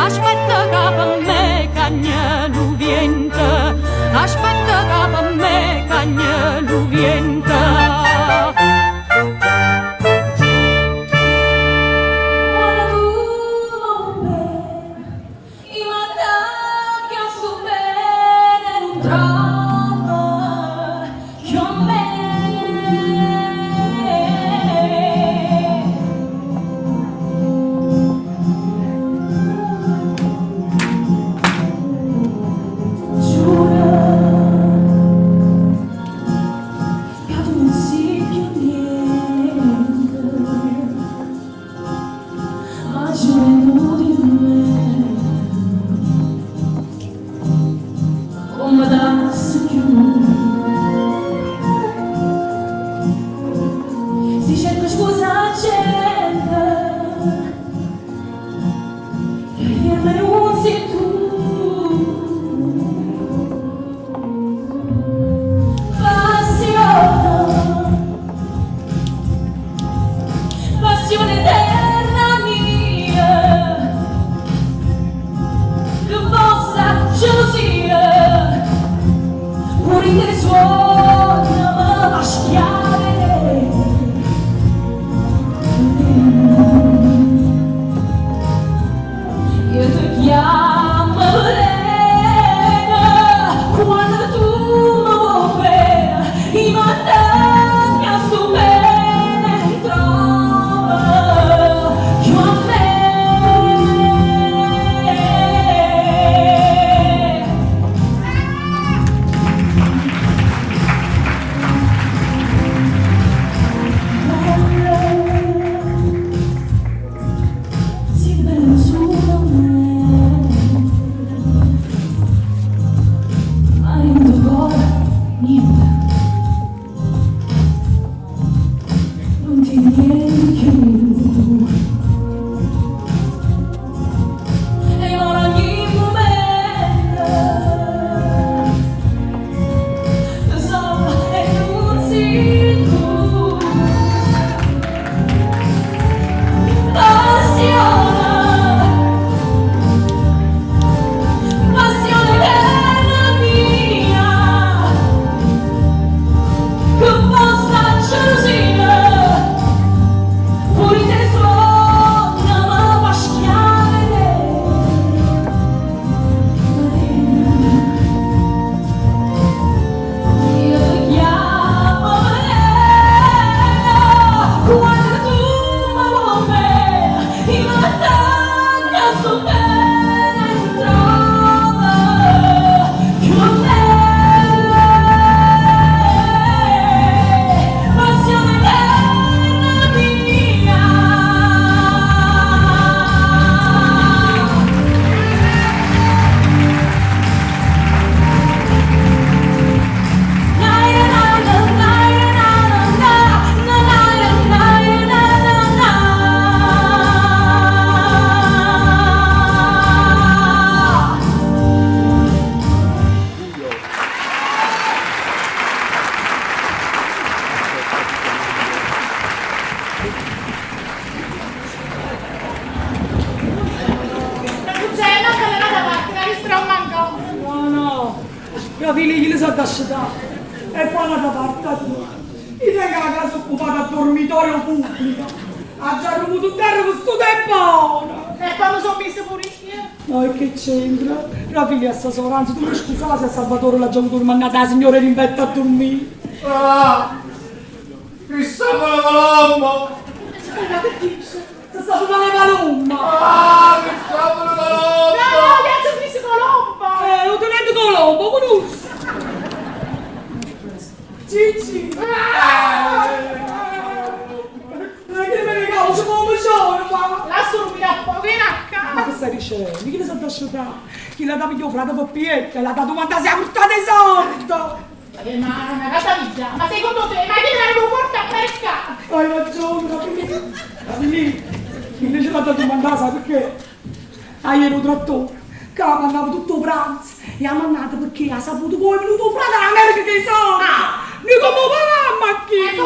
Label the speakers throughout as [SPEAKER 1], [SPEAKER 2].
[SPEAKER 1] Aspetta ca pe' me cagna lu viento, aspetta ca pe' me cagna lu viento.
[SPEAKER 2] Quanno tu me vuò bene, i' m'attacco a 'stu bene e nun trovo cchiù a me. Giuro ca tu nun si' cchiù niente, ma giuro inutilmente, comme dasse cchiù. Si cerco scusa 'a gente, che ferma nun si tu. Passione, passione eterna mia, che possa gelosia, pure in suoni me fa schiare. Io te chiamo Lena, quando tu mi vuoi bene, i' m'attacco a 'stu bene e nun trovo cchiù a me. Bella, si' bella sulamente, ma dint' 'o core niente, nun tiene niente cchiù. E moro ogni mumento, so e nun si tu. Passione, passione eterna mia, che possa gelosia, pure te suona ma fa schiave. Io te chiamo Lena, quando tu mi vuoi bene, i' m'attacco a 'stu bene e nun trovo cchiù a me. Passione eterna mia. Na na na na na na na na na na na na na.
[SPEAKER 3] C'è una galera da parte, la ristra manca.
[SPEAKER 4] No, no, la figlia gli si è da E poi l'altra parte tua. Io tengo la casa occupata a dormitorio pubblico. Ha già avuto terra con sto tempo.
[SPEAKER 3] E poi mi sono messa pure io.
[SPEAKER 4] No, e che c'entra? La figlia sta sola, anzi tu mi scusate se a Salvatore l'ha già avuto mandata la signora rimpetta a dormire.
[SPEAKER 5] Ah! Cristoforo Colombo!
[SPEAKER 4] Scusa, che dici? Se sta sulla le palomba!
[SPEAKER 5] Ah, Cristoforo
[SPEAKER 3] No,
[SPEAKER 5] Colombo!
[SPEAKER 3] no, che c'è Chris Colombo.
[SPEAKER 4] Lo tenente Colombo, conosci? Gigi! Ma che me ne causa come sono, ma?
[SPEAKER 3] Lascialo mi a poco, vieni a
[SPEAKER 4] Ma
[SPEAKER 3] casa.
[SPEAKER 4] che stai dicendo? Chi le sa da Chi l'ha dato mio frate per Pietro? L'ha dato quanta si è portata i soldi?
[SPEAKER 3] Ma una casa vita, ma secondo te, ma chi te la devo portare a mercato?
[SPEAKER 4] Hai ragione, Raffaele. Raffaele, invece l'ha dato mandare, sai perché? Ah, ieri un trattore che ha mandato tutto pranzo e ha mandato perché ha saputo come è venuto frate all'America che soldi. Noi come mamma chi?
[SPEAKER 5] No!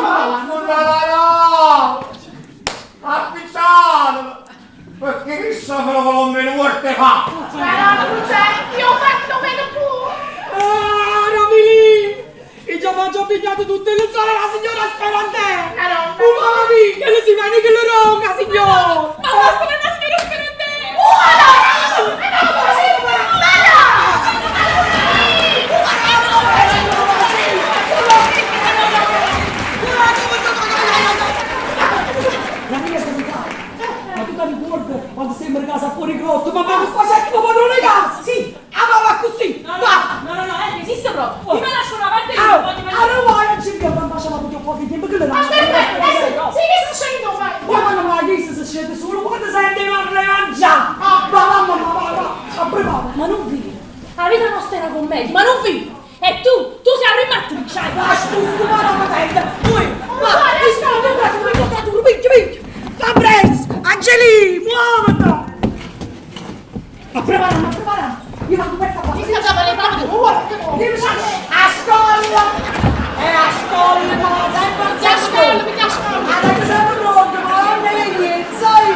[SPEAKER 5] Appicciatelo! Perché Cristoforo Colombo è muorto 'e fame!
[SPEAKER 3] Madonna, Cuncè, io ho fatto vedo pure!
[SPEAKER 4] Ah, Ramilì! Io già mi ho pigliato tutte le zone la signora Sperantè!
[SPEAKER 3] Madonna.
[SPEAKER 4] Oh, mamma mia, che le si vede che le ronca, signor!
[SPEAKER 2] Ma basta la signora Sperantè!
[SPEAKER 4] La mia sanità! Ma tu ti ricordi quando sembra casa fuori grotto? Ma mi faceva come padrone casa! Sì! Ah, ma va così!
[SPEAKER 2] No,
[SPEAKER 4] Va!
[SPEAKER 2] no, no, no, no, esiste proprio! Io me lascio una parte
[SPEAKER 4] Ah,
[SPEAKER 2] io voglio vedere.
[SPEAKER 4] allora vai, non ci vediamo, ma facciamo un po' di tempo che le lascio.
[SPEAKER 3] Aspetta, adesso, sì che sta scendendo, vai!
[SPEAKER 4] Guarda, ma chi si scende solo quando sente parla mangiare! Va, va, va, va, va, va, a prepara!
[SPEAKER 2] Ma non vero! La vita nostra era commedia, ma non vero! E tu, tu sei la prima attrice!
[SPEAKER 4] Va, scustumata patente! Ui, va, inquadratura, picchia, picchia! Fa presto! Angelì, muoviti! A preparare, a preparare! Io vado per qua!
[SPEAKER 3] Mi sta già parlando di guarda
[SPEAKER 4] Dimmi, a scuola! È a scuola, ma sempre
[SPEAKER 3] A scuola, perché a scuola?
[SPEAKER 4] Adesso sempre pronto, ma non ne vedi niente, sai?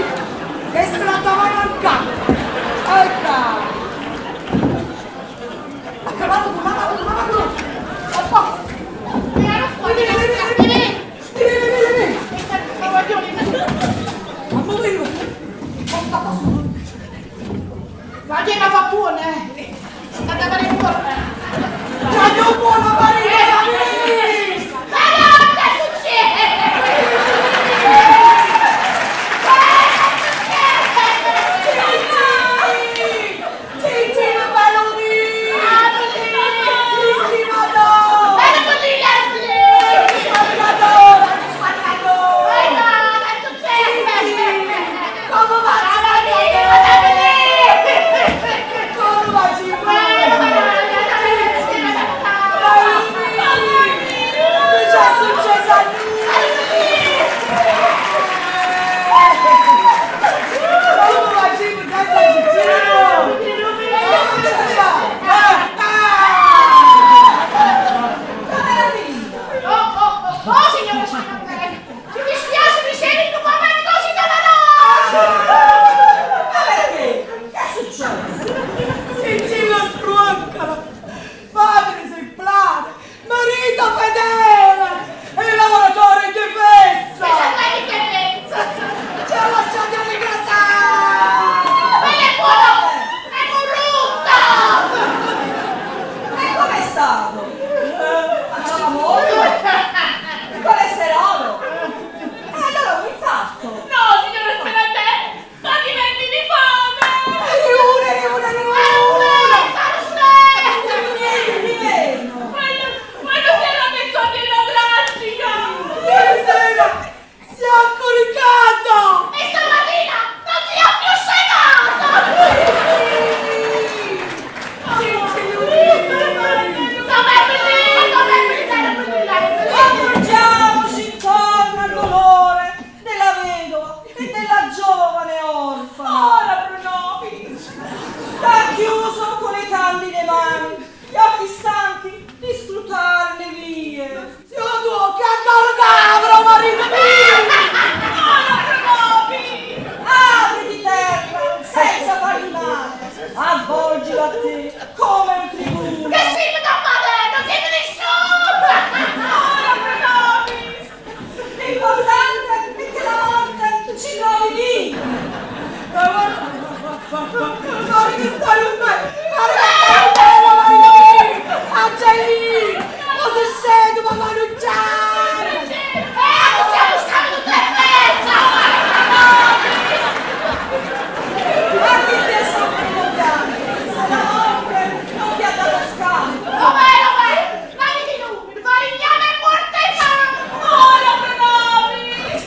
[SPEAKER 4] Che strada vai mancare! Ecco! A cavallo, mamma, mamma, mamma! A posto! Vieni, vieni, vieni! Vieni, vieni, vieni! Mamma mia! Posto a posto!
[SPEAKER 3] Ma che ma fa buono, eh? Sta da fare buono.
[SPEAKER 4] Già non buona Marina!
[SPEAKER 3] Ma no, che succede?
[SPEAKER 4] Gigi, bello mio! Gigi, madonna! Madonna, Come va? Come va, Gigi? Che c'è successo a noi? Come va, Gigi? Senza Gigino? Come si fa?
[SPEAKER 3] Oh, oh, oh, oh, signora Sciamantella, ci dispiace di essere in un momento così doloroso!
[SPEAKER 4] Ma perché? Che è successo? Gigino sbroccala, padre esemplare, marito fedele e lavoratore in difesa!
[SPEAKER 3] Che
[SPEAKER 4] Ci ha lasciati alle casa!
[SPEAKER 3] Quello è buono! È corrotto!
[SPEAKER 6] E com'è stato? Facciamo amore? Il colesterolo? E allora un infarto?
[SPEAKER 2] No, signora Sperantè! Ma diventi di fame!
[SPEAKER 4] Riune, riune, riune!
[SPEAKER 6] Niente di meno!
[SPEAKER 2] Quello, quello si era messo a dieta drastica!
[SPEAKER 4] Ieri sera si è coricato!
[SPEAKER 3] E stamattina non si è più segato! Dov'è Bellino? Dov'è Bellino?
[SPEAKER 6] Avvolgiamoci intorno al dolore della vedova e della giovane orfana.
[SPEAKER 2] Ora, Brunopis!
[SPEAKER 6] T'ha chiuso con le candide mani, gli occhi stanchi di scrutare le vie.
[SPEAKER 4] Zio tuo, che ancora capro, marito mio!
[SPEAKER 2] Ora, Brunopis!
[SPEAKER 6] Apriti terra senza fargli male, avvolgilo a te come un tribuno.
[SPEAKER 3] Che siete da padre? Non siete nessuno!
[SPEAKER 2] Ora, Brunopis!
[SPEAKER 6] L'importante è che la morte ci trovi vivi.
[SPEAKER 4] Guarda che stai un me! Guarda che stai un bene, marito mio! Angelì! Cosa scende, mamma non c'è!
[SPEAKER 3] Possiamo stare tutte e mezza!
[SPEAKER 6] Ma chi ti è soffrito pianto? Se la morte non ti ha dato scampo.
[SPEAKER 3] Dov'è? Dov'è? Ma di lui! Farignano è morta in mano!
[SPEAKER 2] Ora, Brunopis!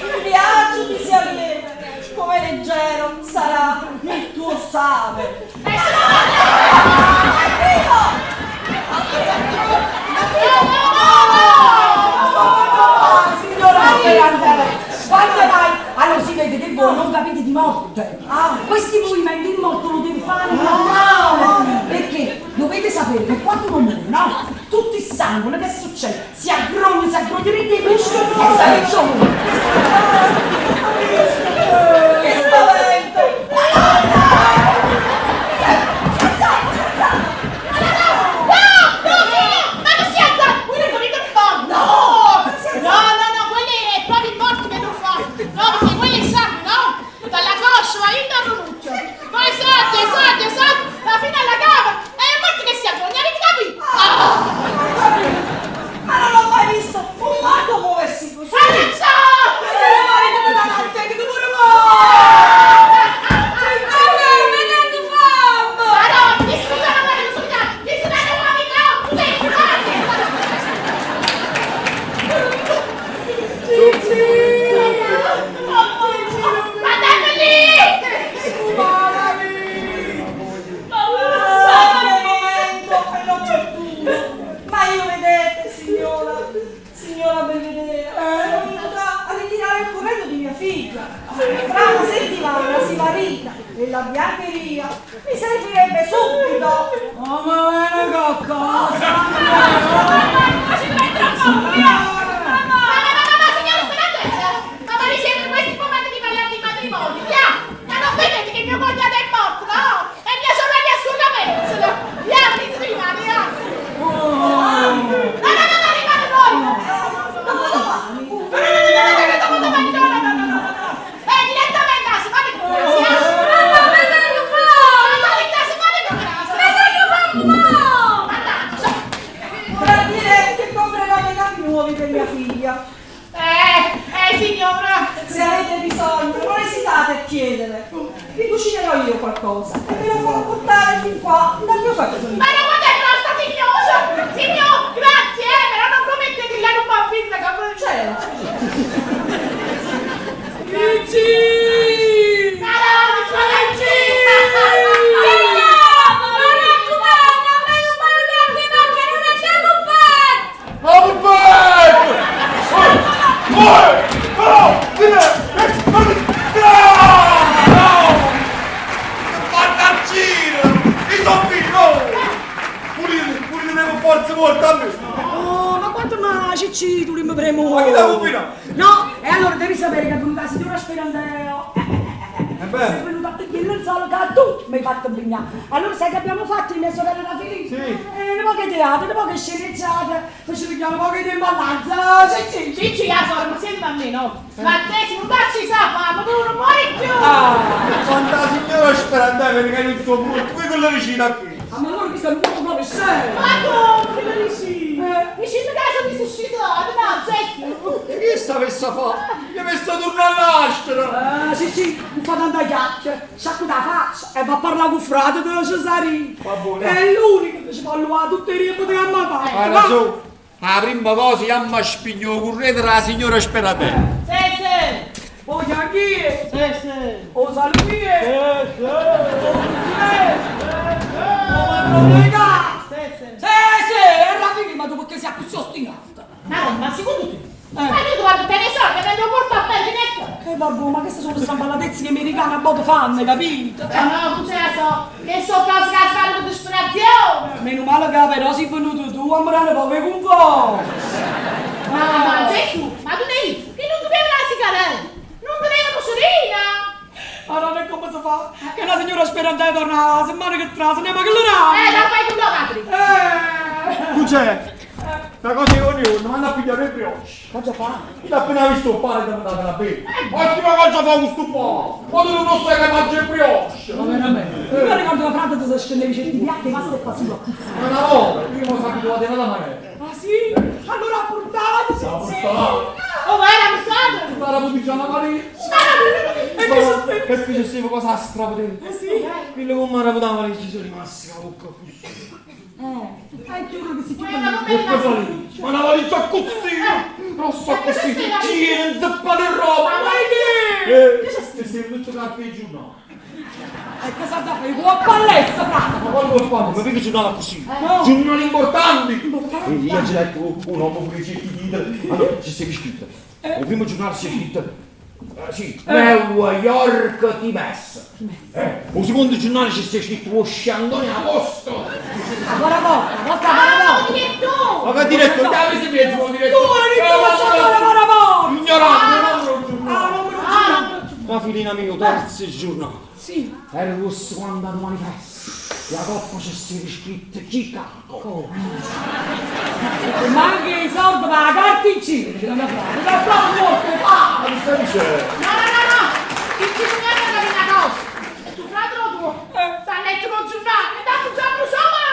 [SPEAKER 6] Il viaggio ti sia lieve, come leggero sarà il tuo sale.
[SPEAKER 4] Signora Sperantè, quando vai? Allora si vede che voi non capite di morte. Ah, questi movimenti il morto lo deve fare normale. Perché dovete sapere che quando uno muore, no? Tutto il sangue, che succede? Si aggrogna, si aggrogna dei muscoli e sa insomma.
[SPEAKER 6] Che spavento! figlia. Fra una settimana si marita e la biancheria mi servirebbe subito.
[SPEAKER 4] Oh, ma viene qualcosa!
[SPEAKER 3] Ma ci deve entrare un po', via! Ma, ma, ma, ma, signora Sperandella, ma vi siete questi momenti di parlare di matrimonio, via! Ma non vedete che mio cognato è morto, no? E mia sorella è sulla mensola! Via, mi rimane, via! No, no, no, no, rimane noi!
[SPEAKER 6] Dopodomani.
[SPEAKER 3] No, no, no, no, no, no, dopodomani, no, no, no, no, no, no! Direttamente alla settimana che
[SPEAKER 2] Mamma, ma che fa?
[SPEAKER 3] Ma la settimana che
[SPEAKER 2] Ma che fa, mamma?
[SPEAKER 3] Mannaggia!
[SPEAKER 6] Vorrà dire che comprerò dei capi nuovi per mia figlia.
[SPEAKER 3] Signora!
[SPEAKER 6] Se avete bisogno, non esitate a chiedere. Vi cucinerò io qualcosa e ve lo farò portare fin qua dal mio padrone.
[SPEAKER 3] Ma non quando è grossa, signora! Signor, grazie, però non promette di là non fa finta che...
[SPEAKER 6] Certo.
[SPEAKER 4] Gigi!
[SPEAKER 3] Ma no,
[SPEAKER 4] Gigi!
[SPEAKER 2] Signora, mi raccomando, me lo parlo perché non c'è buffet!
[SPEAKER 5] Ma buffet! Fantaccino! Mi sono figlio! Pulite, pulite con forza morta a me!
[SPEAKER 4] Oh, ma quanto mai, Cicci, tu mi premo?
[SPEAKER 5] Ma chi la combina?
[SPEAKER 4] No, e allora devi sapere che è venuta la signora Sperandeo.
[SPEAKER 5] Eh beh.
[SPEAKER 4] Sei venuta a pigliare il lenzuolo che tu mi hai fatto impegnare. Allora sai che abbiamo fatto mia sorella la Filippa?
[SPEAKER 5] Sì.
[SPEAKER 4] Ne poche teatro, ne poche sceneggiate, poi ci pigliamo poche di imballanza, Cicci.
[SPEAKER 3] Cicci, la sorella, ma senti a me, no? Ma te, se non ci sa fa, ma tu non muori più!
[SPEAKER 5] Quanta signora Sperandeo che non sono brutto, qui quello vicino a qui!
[SPEAKER 4] Ah, ma allora chi sta un po' proprio serio?
[SPEAKER 3] Ma come che lo dici? Dici in casa mi suscitato, no, Gesù!
[SPEAKER 5] E che sta messa a fa? Mi ha messo a tornare all'astra!
[SPEAKER 4] Ah, sì, non fa tanta chiacchiera, sciacqua la faccia e va a parlare con frate della Cesarina.
[SPEAKER 5] Va buono.
[SPEAKER 4] È l'unico che ci fa luare tutte le ripe che mi ha fatto.
[SPEAKER 5] Guarda su, la prima cosa chiama spigno correte la signora Sperandeo.
[SPEAKER 3] Sì, sì!
[SPEAKER 4] Voglio anch'io,
[SPEAKER 3] Sì, sì!
[SPEAKER 4] o salutie,
[SPEAKER 3] Sì, sì!
[SPEAKER 4] o padrone
[SPEAKER 3] Sì, sì!
[SPEAKER 4] Sì, sì, è la figlia, ma tu perché sei così ostinata?
[SPEAKER 3] Ma, ma secondo te? Ma io quando te ne so, che te lo porto a perdere
[SPEAKER 4] E vabbè, ma queste sono straballatezze che americane a modo fanno, capito?
[SPEAKER 3] No, no, non ce la so, che so cose che fanno con disperazione!
[SPEAKER 4] Meno male che però sei venuto tu a morare poco con po'.
[SPEAKER 3] Ma, ma Gesù, ma tu ne dici che non doveva la sigaretta? Non doveva mosolina!
[SPEAKER 4] Ma non è come si fa? Che la signora Sperandeo torna la settimana che trasa, ne ma che l'ora?
[SPEAKER 3] La fai con la madre!
[SPEAKER 5] Tu c'è? Una cosa che ogni giorno vanno a pigliare le brioche.
[SPEAKER 4] Cosa fa?
[SPEAKER 5] Io appena visto il pane da andare a bere. Ma cosa fa questo pane? Ma tu non sai che mangi le brioche!
[SPEAKER 4] Ma veramente? Io ricordo la frate dove scendevi certi piatti, pasta e fasulò.
[SPEAKER 5] Ma una volta, io mi sono abituato alla maniera.
[SPEAKER 4] Ah sì? Allora portate, sì, sì.
[SPEAKER 3] Oh, ma era portato!
[SPEAKER 5] Tutta la puticcia alla valigia.
[SPEAKER 4] E che sono
[SPEAKER 5] E qui c'è stava cosa stravedere.
[SPEAKER 4] Eh sì?
[SPEAKER 5] Quello con me la valigia sono rimasti la bocca così.
[SPEAKER 4] È giuro che si chiude.
[SPEAKER 3] Ma come
[SPEAKER 5] Bocca valigia. Ma una valigia così! Rossa così, piena, zeppa di roba!
[SPEAKER 4] Ma che?
[SPEAKER 5] Eh, se sei tutto carta di giornale.
[SPEAKER 4] E cosa da fare? Qua palestra, frate!
[SPEAKER 5] Ma quando lo fanno? Ma perché giornale così?
[SPEAKER 4] No.
[SPEAKER 5] Giornali importanti!
[SPEAKER 4] Importanti.
[SPEAKER 5] E io ho letto un uomo pure certi titoli. Allora, ci sei scritto. Il primo giornale c'è scritto. Sì, New York Times. Il secondo giornale c'è scritto Washington Post.
[SPEAKER 4] Ancora volta, volta
[SPEAKER 3] Ah,
[SPEAKER 4] ancora
[SPEAKER 3] direttore!
[SPEAKER 5] Ma che diretto? Chiami se mezzo con diretto.
[SPEAKER 4] Tu eri tu, ancora volta!
[SPEAKER 5] Ignorante, non lo
[SPEAKER 4] Ah, non me lo giuro!
[SPEAKER 5] Ma filina mio, terzo giornale.
[SPEAKER 4] Sì.
[SPEAKER 5] Era rosso quando al manifesto. La coppa c'è scritto Chicago.
[SPEAKER 4] Ma anche i soldi per la carta in giro, che non mi fa. Non proprio molto fa!
[SPEAKER 5] Ma che stai dicendo?
[SPEAKER 3] No, no, no, no! Ti ci sono capire una cosa! E tu fratello tuo sta a letto con giornale e tanto già bruciava!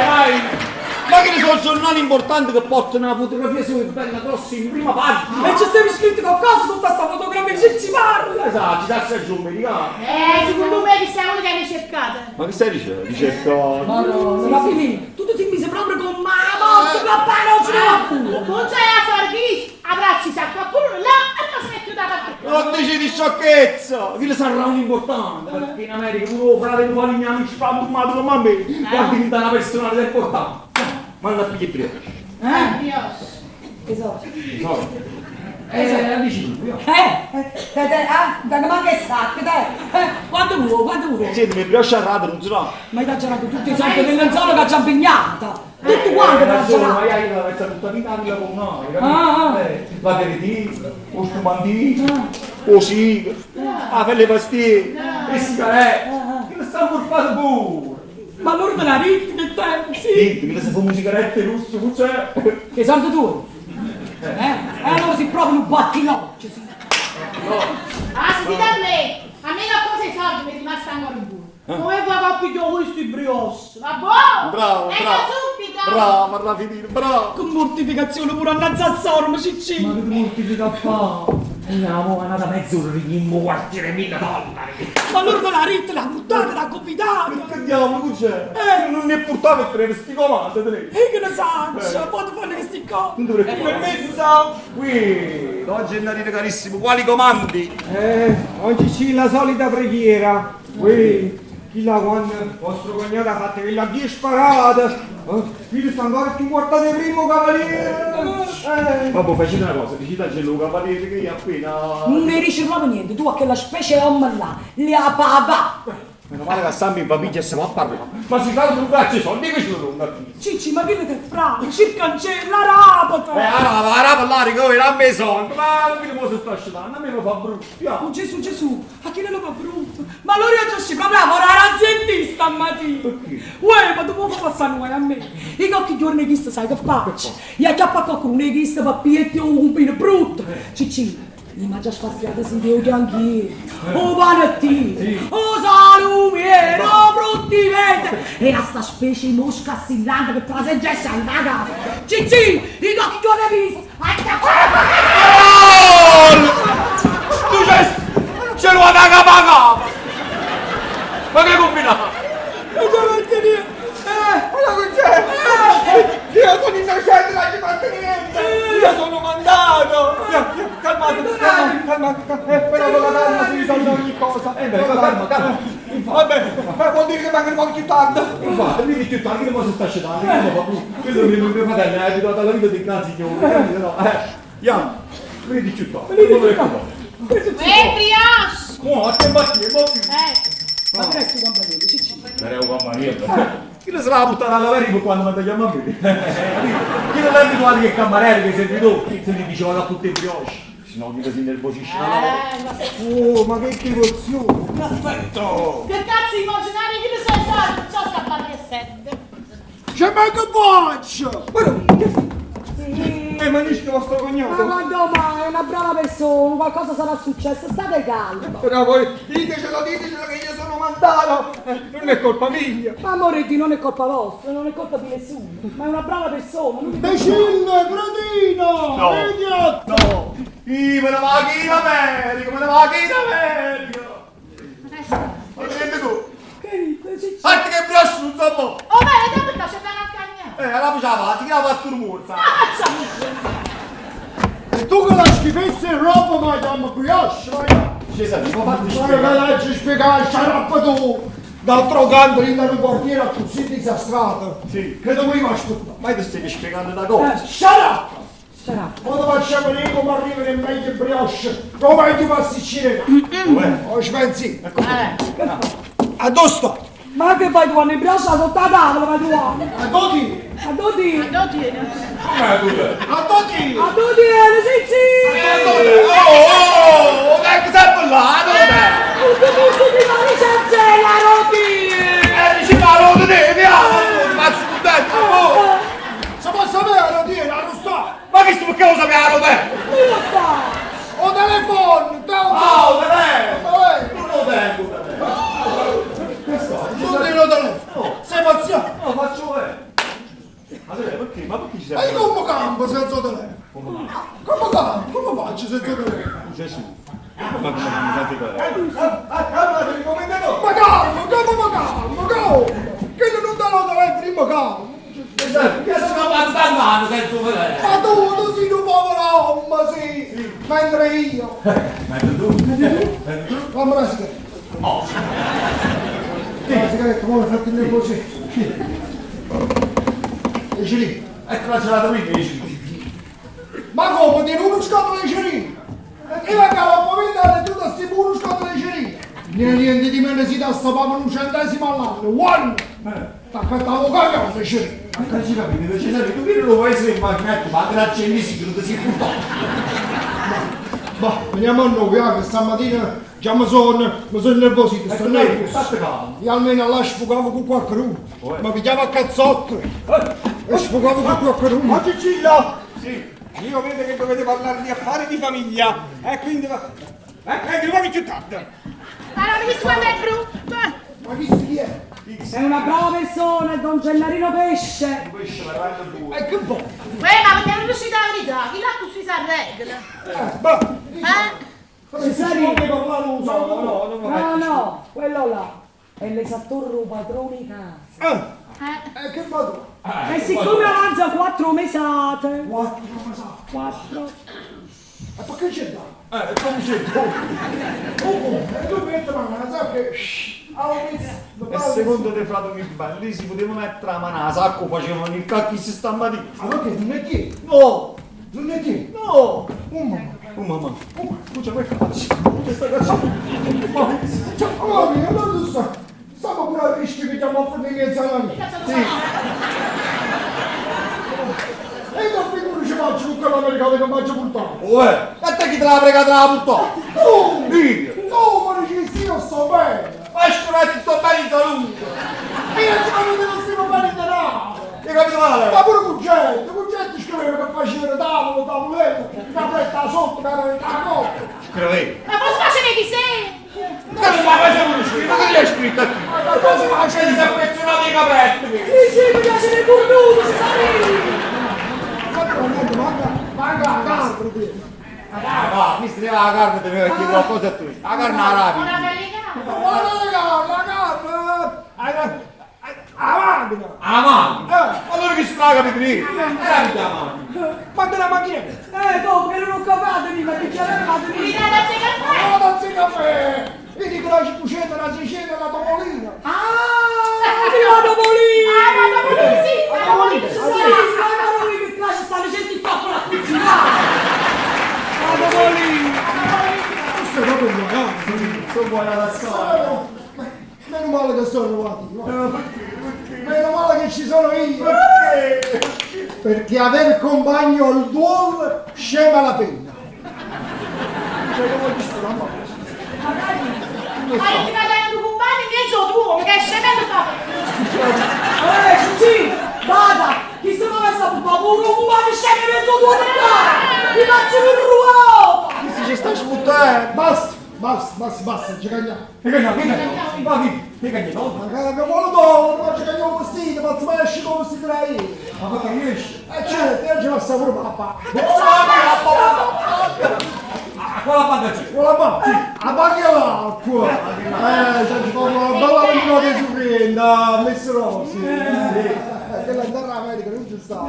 [SPEAKER 5] Vai! Ma che ne sono giornali importanti che portano la fotografia su bella grossa in prima pagina?
[SPEAKER 4] E ci stavi scritto qualcosa sotto sta fotografia, ci ci parla!
[SPEAKER 5] Esatto, ci dà giù americano.
[SPEAKER 3] Secondo me che sei uno che hai ricercato.
[SPEAKER 5] Ma che stai dicendo? Ricercato.
[SPEAKER 4] Ma no, non la finì. Tu ti sei mise proprio con ma morto, papà, non ce ne più!
[SPEAKER 3] Non c'è la sorghis, abbracci sa qualcuno là e poi si mette da parte.
[SPEAKER 5] Non dici di sciocchezza! Quello sarà un importante, perché in America uno frate un falegname ci fa un tomato come a me, guarda diventa una personalità importante. Manda a pigliare prima.
[SPEAKER 3] Dio.
[SPEAKER 4] Esatto.
[SPEAKER 5] Esatto. Vicino, io.
[SPEAKER 4] Te, te, ah, da che manca e sacche, te. Quanto vuoi, quanto vuoi?
[SPEAKER 5] Senti, mi brioche a rata non si no.
[SPEAKER 4] Ma io ti ho girato tutti i soldi del lenzuolo che ci ha impegnata. Tutto quanto te l'ho
[SPEAKER 5] Ma
[SPEAKER 4] girato.
[SPEAKER 5] io la metto tutta vita alla comunale,
[SPEAKER 4] Ah, ah.
[SPEAKER 5] L'aperitivo, lo spumantino, lo sigaro, la felle pastiere, le sigarette. Che ne sta portando pure?
[SPEAKER 4] Ma allora te la ritti che te, sì.
[SPEAKER 5] Senti, mi sa fumo sigarette russe, non c'è.
[SPEAKER 4] Che soldi tu? E allora si proprio un battiloccio, sì.
[SPEAKER 3] Ah, sentite a me! A me la cosa i soldi mi è rimasta ancora in culo. Come va a pigliare questi brioche? Va buono?
[SPEAKER 5] Bravo,
[SPEAKER 3] Ecco
[SPEAKER 5] bravo.
[SPEAKER 3] subito!
[SPEAKER 5] Bravo, Raffinino, bravo.
[SPEAKER 4] Con mortificazione pure annanzi a sorma, Cicci.
[SPEAKER 5] Ma che ti mortifica a fare? Andiamo, è andata mezz'ora, ringhimmo quartiere $1000.
[SPEAKER 4] Ma allora te la ritta, l'ha buttata, l'ha convidata.
[SPEAKER 5] Che diavolo che c'è? Non ne portavo e tre sti comandi, te ne.
[SPEAKER 4] E che ne saccia, poi ti fanno questi cose.
[SPEAKER 5] Non dovrei più. Permessa! Qui, no Gennarino carissimo, quali comandi?
[SPEAKER 7] Oggi c'è la solita preghiera. Uè, chi la quando vostro cognato ha fatto quella disparata. Io sto ancora più guardate primo cavaliere.
[SPEAKER 5] Vabbè, facete una cosa, dicete a Gianluca Cavaliere che io appena...
[SPEAKER 4] Non ne riesci proprio niente, tu a quella specie di uomo là, li ha papà.
[SPEAKER 5] Meno male che stiamo in famiglia e siamo a parlare. Ma si tratta di un cazzo di soldi che ci sono un
[SPEAKER 4] Cicci, ma che te fra, circancella, rapota.
[SPEAKER 5] Allora, va a parlare come non mi soldi. Ma non mi posso sta scendendo, a me mi fa brutto.
[SPEAKER 4] Oh Gesù, Gesù, a chi lo fa brutto? Ma allora io ci proprio a lavorare aziendista stamattina.
[SPEAKER 5] Perché?
[SPEAKER 4] Uè, ma tu puoi far passare noi a me? I qualche giorno chi sai che faccio? Io acchiappo a qualcuno che sta fa pietti o un pino brutto. Cicci, mi mangia sfastiata si devo anch'io. O panettino, o salumiere, o fruttivente. E a sta specie di mosca assillante che traseggia e esce alla casa. Cicci, i qualche giorno visto.
[SPEAKER 5] Tu c'è... Ce l'ho da capo a capo! Ma che combinato?
[SPEAKER 4] E dove te ne?
[SPEAKER 7] Ma che c'è? Io sono innocente, non ci fatto niente! Io sono mandato! Calmate, calmate, calmate, però con la calma si risolve ogni cosa.
[SPEAKER 5] Beh, calma, calma.
[SPEAKER 7] Vabbè, ma vuol dire che mancano poco più tardi.
[SPEAKER 5] Infatti, mi più tardi che mo si sta scendendo, che mo fa brutto. Questo mio fratello è abituato alla vita del gran signore, capito? No? Andiamo, vedi più tardi. Non preoccupare.
[SPEAKER 3] Brioche!
[SPEAKER 5] Mo, a te batti, mo più.
[SPEAKER 4] Ma che è sto campanello, Cicci?
[SPEAKER 5] Era un campanello. Chi lo sarà buttata alla verico quando mi chiama a me? Chi non è abituato che cameriere, che servitore, se gli diceva da tutte le brioche. Se no, mica si innervosisce una volta.
[SPEAKER 7] Oh, ma che divozione!
[SPEAKER 5] Perfetto!
[SPEAKER 3] Che cazzo immaginare che ne so i soldi? Non so scappare che sette.
[SPEAKER 7] C'è manco faccio! Ma nisco vostro
[SPEAKER 4] Ma
[SPEAKER 7] cognato!
[SPEAKER 4] quando mai, è una brava persona, qualcosa sarà successo, state calmo.
[SPEAKER 7] Però voi ditecelo, ditecelo che io sono mandato! Non è colpa mia!
[SPEAKER 4] Ma Moretti non è colpa vostra, non è colpa di nessuno, ma è una brava persona. Non mi
[SPEAKER 7] Imbecille, cretino!
[SPEAKER 5] No.
[SPEAKER 7] Idiota!
[SPEAKER 5] No! Io me ne vado in America, me ne vado in America! Ma ti rendi conto?
[SPEAKER 4] Che ride, Cicci?
[SPEAKER 5] Fatti che brioche non so mo!
[SPEAKER 3] Oh, beh, vediamo perché c'è da cagna.
[SPEAKER 5] Allora facciamo avanti, che ha fatto rumore, sa?
[SPEAKER 3] Faccia mia!
[SPEAKER 7] E tu che la schifezza in roba ma chiama brioche, ma
[SPEAKER 5] Cesare, ma fatti
[SPEAKER 7] Ma che
[SPEAKER 5] spiegare.
[SPEAKER 7] l'hai spiegato, sciarappa tu! D'altro canto io da un quartiere così disastrato.
[SPEAKER 5] Sì.
[SPEAKER 7] Credo mi va stupito.
[SPEAKER 5] Ma io ti stai spiegando una cosa.
[SPEAKER 7] Shut up!
[SPEAKER 4] Sarà.
[SPEAKER 7] Quando facciamo lì come arrivano le meglio brioche, come meglio pasticcine.
[SPEAKER 5] Com'è?
[SPEAKER 7] Oh, ci pensi? A dove sto?
[SPEAKER 4] Ma che fai tu a braccia sotto la tavola, vai tu a?
[SPEAKER 7] A dove?
[SPEAKER 4] A dove?
[SPEAKER 3] Non tiene.
[SPEAKER 5] Com'è tu?
[SPEAKER 7] A dove?
[SPEAKER 4] A dove Cicci?
[SPEAKER 5] Oh, oh, oh, che sempre là, dov'è?
[SPEAKER 4] Tutto tutto di mani c'è la roba!
[SPEAKER 5] Dici ma lo devi, via! Faccio contento, oh!
[SPEAKER 7] Se posso sapere, dire, non sto!
[SPEAKER 5] Ma che perché lo sapeva, Roberto?
[SPEAKER 4] Chi lo sa?
[SPEAKER 7] O telefono, te
[SPEAKER 5] Ah, lo telefono!
[SPEAKER 7] lo
[SPEAKER 5] Non lo tengo, telefono! Che sto?
[SPEAKER 7] Non te lo telefono! Sei pazzia!
[SPEAKER 5] No, faccio eh! Ma perché? Ma perché ci
[SPEAKER 7] Ma
[SPEAKER 5] sei?
[SPEAKER 7] io come campo senza telefono? Come campo? Come faccio senza telefono?
[SPEAKER 5] Gesù! Ma come mi fate
[SPEAKER 7] Calmatevi, commendatore! Ma calmo, calmo, ma calmo, calmo! Che non te lo telefono, io calmo!
[SPEAKER 5] Che sono abbandonato senza un telefono!
[SPEAKER 7] Ma tu sei un povero uomo, sì! Mentre io...
[SPEAKER 5] Mentre tu? Mentre tu?
[SPEAKER 7] Fammi una sigaretta! Oh! La sigaretta, come fatti nervosire? Dici lì!
[SPEAKER 5] Ecco la gelata qui, dici.
[SPEAKER 8] Ma come, tieni uno scatolo di cerino? Io mancavo 20 anni e tu ti stipi uno scatolo di cerino. Niente di meno si dà sta papà un centesimo all'anno, one! T'aspettavo camion di cerino.
[SPEAKER 5] Ma che ci capito? Cesare, tu vieni lo paese in macchinetta, ma grazie ai mesi che non ti sei portato.
[SPEAKER 8] Ma veniamo a noi, ah, che stamattina già mi sono nervosito, sto nervoso.
[SPEAKER 5] State calmo.
[SPEAKER 8] Io almeno là sfogavo con qualcuno, mi pigliavo a cazzotto e sfogavo con qualcuno.
[SPEAKER 7] Ma Cicillo!
[SPEAKER 5] Sì.
[SPEAKER 7] Io vedo che dovete parlare di affari di famiglia, e quindi va... Eh, più tardi.
[SPEAKER 3] Allora, visto quanto è brutto?
[SPEAKER 8] Ma chi è?
[SPEAKER 4] È una brava persona, il don Gennarino Pesce.
[SPEAKER 5] Pesce, veramente due.
[SPEAKER 8] E che vuoi?
[SPEAKER 3] Uè, ma perché non riuscite la verità? Chi l'ha tu si sa regola?
[SPEAKER 8] Beh,
[SPEAKER 3] Eh?
[SPEAKER 4] Cesarino.
[SPEAKER 5] No, no, no,
[SPEAKER 4] No, no, quello là. È l'esattore padrone di casa.
[SPEAKER 3] Eh?
[SPEAKER 8] E che vado?
[SPEAKER 4] E siccome avanza 4 mesate.
[SPEAKER 8] 4 mesate?
[SPEAKER 4] 4.
[SPEAKER 8] E perché c'è da?
[SPEAKER 5] Come c'è tu?
[SPEAKER 8] Oh, e tu metti la mano, sai che...
[SPEAKER 5] E secondo te, frate mio bello, lì si poteva mettere la mano alla sacco, facevano il cacchio si stamattina.
[SPEAKER 8] Ma perché non è chi?
[SPEAKER 5] No!
[SPEAKER 8] Non è chi?
[SPEAKER 5] No!
[SPEAKER 8] Oh mamma!
[SPEAKER 5] Oh mamma! Oh, c'è quel cazzo! C'è sta cazzo!
[SPEAKER 8] Oh mia, ma tu stai? Stiamo pure a rischio che chiamo a fornire in sala mia.
[SPEAKER 5] Sì!
[SPEAKER 8] E non figuri ci faccio con quell'americano che mangio portato.
[SPEAKER 5] Uè! E te chi te l'ha pregata la portò?
[SPEAKER 8] Tu!
[SPEAKER 5] Io!
[SPEAKER 8] Tu, ma dici io sto bene!
[SPEAKER 5] Ma sicuramente sto bene in salute!
[SPEAKER 8] Io ci che non stiamo bene in denaro!
[SPEAKER 5] Hai capito male?
[SPEAKER 8] Ma pure Cugetto scriveva che faceva tavolo, tavolello, capretta sotto, capretta la cotta!
[SPEAKER 5] Scriveva!
[SPEAKER 3] Ma forse facevi di sé!
[SPEAKER 5] Ma non la facevo scrivere, ma che gli hai scritto a chi?
[SPEAKER 8] Ma cosa
[SPEAKER 5] facevi? Si è affezionato ai capretti!
[SPEAKER 4] Sì, sì, mi piace le cornuti, Cesarino!
[SPEAKER 8] Naturalmente manca, manca la carne, prima.
[SPEAKER 5] Ah, mi scriveva la carne, doveva chiedere qualcosa a tu. La carne la rapi.
[SPEAKER 3] Una bella carne.
[SPEAKER 8] Guarda la carne, la carne! La macchina!
[SPEAKER 5] La macchina? Allora che si traga per prima? Era la macchina!
[SPEAKER 8] Quando la macchinetta?
[SPEAKER 4] Dopo che non ho capato, mi picchiare la
[SPEAKER 3] Mi dai da caffè?
[SPEAKER 8] No, da caffè! Vedi che la 500, la 600, la topolina!
[SPEAKER 4] Ah, la topolina!
[SPEAKER 3] Ah, la topolina, sì! La topolina,
[SPEAKER 4] sì! La topolina che qua ci sta gente troppo a cucinare! La topolina!
[SPEAKER 8] Questo è proprio buono!
[SPEAKER 5] Sono buona la storia!
[SPEAKER 8] Meno male che sono arrivati! Meno male che ci sono io!
[SPEAKER 5] Perché?
[SPEAKER 8] Perché aver compagno al duol scema la penna! Cioè, che voglio stare a
[SPEAKER 3] Ma io ti vado un compagno in mezzo tuo, perché è scemendo fa!
[SPEAKER 4] Sì! Vada! Chi se ne sta portando un compagno scemo in mezzo tuo qua! Mi faccio un ruolo!
[SPEAKER 5] Chi si ci sta sputtando?
[SPEAKER 8] Basta! Basta, basta, basta, ci cagniamo!
[SPEAKER 5] Che cagniamo? Che cagniamo? Ma chi? Che cagniamo?
[SPEAKER 8] Ma che vuole dopo? Ma ci cagniamo un vestito, ma si esce con un vestito da io!
[SPEAKER 5] Ma perché esce?
[SPEAKER 8] Certo, ci passa pure papà!
[SPEAKER 5] Quella banca c'è?
[SPEAKER 8] Quella banca? Sì. La banca è l'acqua! Ci fa una bella ventina di surrenda, messo rossi! Sì. Quella andare all'America non ci sta!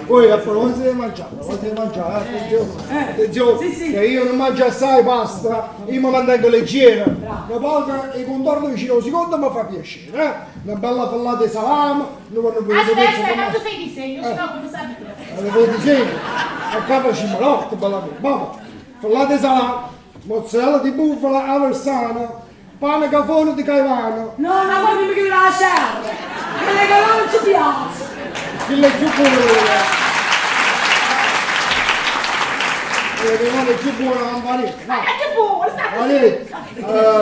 [SPEAKER 8] Poi, non si deve mangiare, non si deve mangiare, attenzione! Attenzione,
[SPEAKER 4] sì, sì.
[SPEAKER 8] Che io non mangio assai pasta, io mi mantengo leggera! Una volta il contorno vicino al secondo mi fa piacere, eh? Una bella fellata di salame, non voglio
[SPEAKER 3] Aspetta, ma tu sei di segno, se no come sai?
[SPEAKER 8] Avevo di segno, a capo ci malotto, bella mia, vabbè! Fellata di salame, mozzarella di bufala aversana, pane cafone di Caivano.
[SPEAKER 4] No, no, ma dimmi che la serve! Che le non ci piace!
[SPEAKER 8] Quella è più buona! Quella è più buona la campanella!
[SPEAKER 3] Ma che buona, sta così!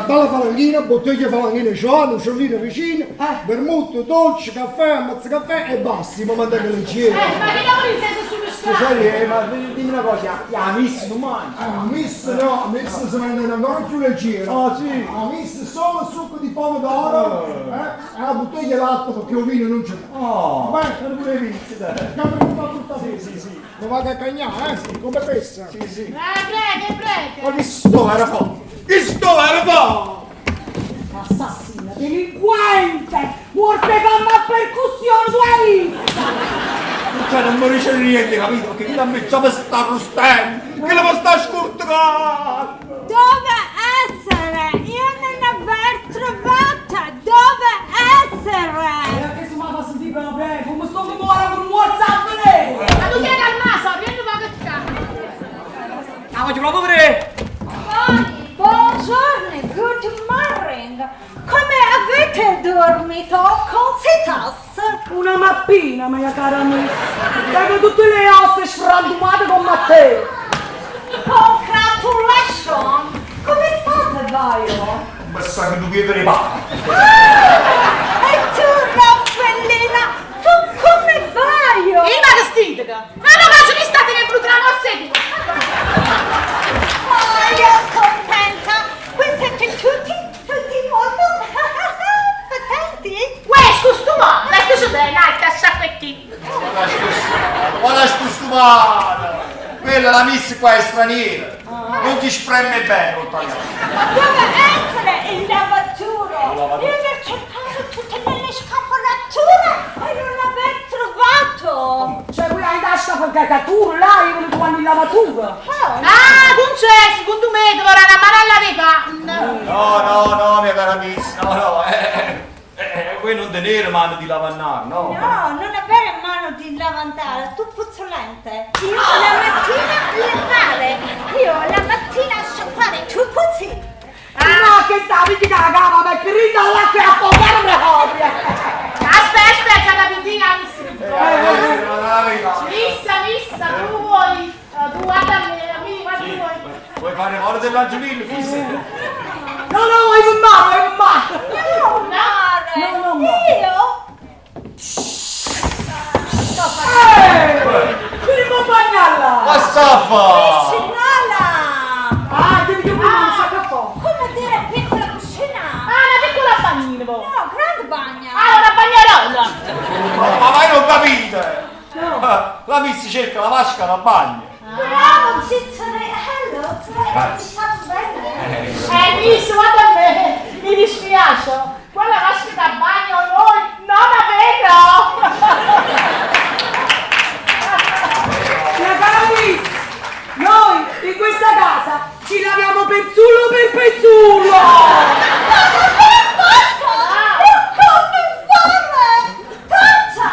[SPEAKER 8] Bella falanghina, bottiglia falanghina c'ho, nocciolina vicino, vermouth, dolce, caffè, mazzo caffè e basta, mi mantengo leggero.
[SPEAKER 3] Ma che lavori in senso sullo
[SPEAKER 5] Cesare, ma dimmi una cosa, la miss non mangia?
[SPEAKER 8] La miss no, la miss si mangia ancora più leggera.
[SPEAKER 5] Ah sì?
[SPEAKER 8] La miss solo il succo di pomodoro e la bottiglia di latte perché il vino non c'è.
[SPEAKER 5] Oh,
[SPEAKER 8] ma
[SPEAKER 5] non pure vizi, dai.
[SPEAKER 8] Sì, sì, sì. Non vado a cagnare, eh? Come pessa.
[SPEAKER 5] Sì, sì.
[SPEAKER 3] Prega, prega.
[SPEAKER 5] Ma che sto era fatto? Che sto era fatto?
[SPEAKER 4] Assassina, delinquente! Muerte famma a percussione sulla vista!
[SPEAKER 5] Cioè non mi riesce niente, capito? Perché chi la me già mi sta arrostendo, che la mi sta scurtando!
[SPEAKER 1] Dove essere? Io non aver trovata! Dove essere?
[SPEAKER 4] E che su mi fa sentire però prego, come sto come ora con un WhatsApp lei!
[SPEAKER 3] Ma tu chiedi al maso, vieni qua che c'è!
[SPEAKER 9] Buongiorno, buongiorno, good morning. Come avete dormito, Confitas?
[SPEAKER 4] Una mappina, mia cara miss. Tengo tutte le ossa sfrantumate come a te.
[SPEAKER 9] Congratulations! Come state voi?
[SPEAKER 5] Ma sa che tu chiedere pa.
[SPEAKER 9] Ah, e tu, Raffaellina, tu come vai?
[SPEAKER 3] Il vestito! Ma non faccio che state nel brutto la mossa di...
[SPEAKER 9] Oh, io contenta! Qui siete tutti, tutti molto contenti?
[SPEAKER 3] Uè, scostumato! Ma che c'è bene, alta sciacquetti!
[SPEAKER 7] Guarda scostumata! Quella la miss qua è straniera! Non ti spreme bene col italiano!
[SPEAKER 9] Deve essere il lavaturo! Io aver cercato tutte nelle scafolature e non aver trovato!
[SPEAKER 4] Cioè, quella in tasca fa caccatura, là, io volevo quando in lavatura.
[SPEAKER 3] Ah, Conce, secondo me dovrà una mano alla ripa.
[SPEAKER 7] No, no, no, mia cara miss, no, no,
[SPEAKER 5] voi non tenere mano di lavannare, no?
[SPEAKER 9] No, non avere mano di lavandare, tu puzzolente. Io la mattina lavare, io la mattina sciacquare, tu puzzi.
[SPEAKER 4] Ah, no, che stavi di cagava, ma che rida l'acqua e affogare proprio.
[SPEAKER 3] Aspetta, aspetta, c'è la pitina, miss. Missa, missa, tu vuoi, tu guarda me, guarda tu vuoi.
[SPEAKER 5] Vuoi fare moro dell'angelino, miss?
[SPEAKER 4] No, no, vuoi fumare, vuoi fumare.
[SPEAKER 9] No, mare.
[SPEAKER 4] No, no, no.
[SPEAKER 9] Io?
[SPEAKER 4] Vieni a bagnarla.
[SPEAKER 7] Ma sta fa?
[SPEAKER 9] Cucinala.
[SPEAKER 4] Ah, devi che prima non sa che fa.
[SPEAKER 9] Come dire piccola cucina?
[SPEAKER 3] Ah, una piccola bagnina, poi.
[SPEAKER 9] No, grande bagna.
[SPEAKER 3] Ah, una bagnarola.
[SPEAKER 7] Ma voi non capite! La miss cerca la vasca da bagno!
[SPEAKER 9] Bravo, Ciccione. Hello, tu hai stato bene.
[SPEAKER 3] Miss, guarda a me, mi dispiace. Quella vasca da bagno noi non avete.
[SPEAKER 4] Mia cara miss, noi in questa casa ci laviamo pezzullo per pezzullo.
[SPEAKER 9] Ma non è vasca! E come fare? Torcia?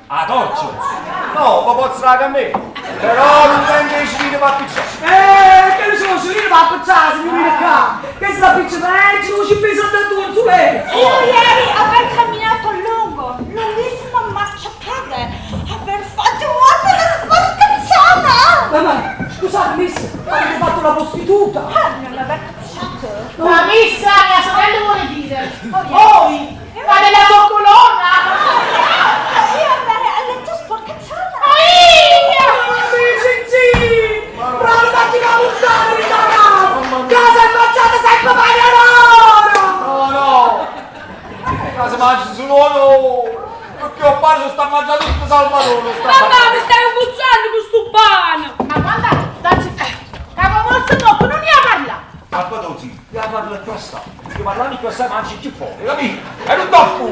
[SPEAKER 5] Ah, torcia!
[SPEAKER 7] No, ma posso la a me! Però non vengo i cilini per appicciare!
[SPEAKER 4] Che ne sono, cilino va a appicciare, signorina qua. Che sta appicciando, ci pensa da tu, su lei.
[SPEAKER 9] Io ieri aver camminato lungo, lunghissimo marciapiede, aver fatto molto la sporcazione!
[SPEAKER 4] Ma, scusate, miss, avete fatto la prostituta.
[SPEAKER 9] Ah, non aver capito.
[SPEAKER 3] Ma missa, mia sorella vuole dire. Voi, fate la coccolona.
[SPEAKER 9] Io andare a letto sporcazione!
[SPEAKER 4] Sì, bravo, datti la puttana di casa! Casa è mangiata sempre pagliarolo!
[SPEAKER 7] No, no! Casa mangia solo onore! Perché ho parso sta mangiando tutto Salvatore! Sta
[SPEAKER 2] Mamma, mi stai ammuzzando con sto pane!
[SPEAKER 3] Ma quando dacci capo morso tocco, non ne parla!
[SPEAKER 5] Aspetta, zio, io parlo più assai. Io parlando più assai mangi più poco, capito? E non tocco!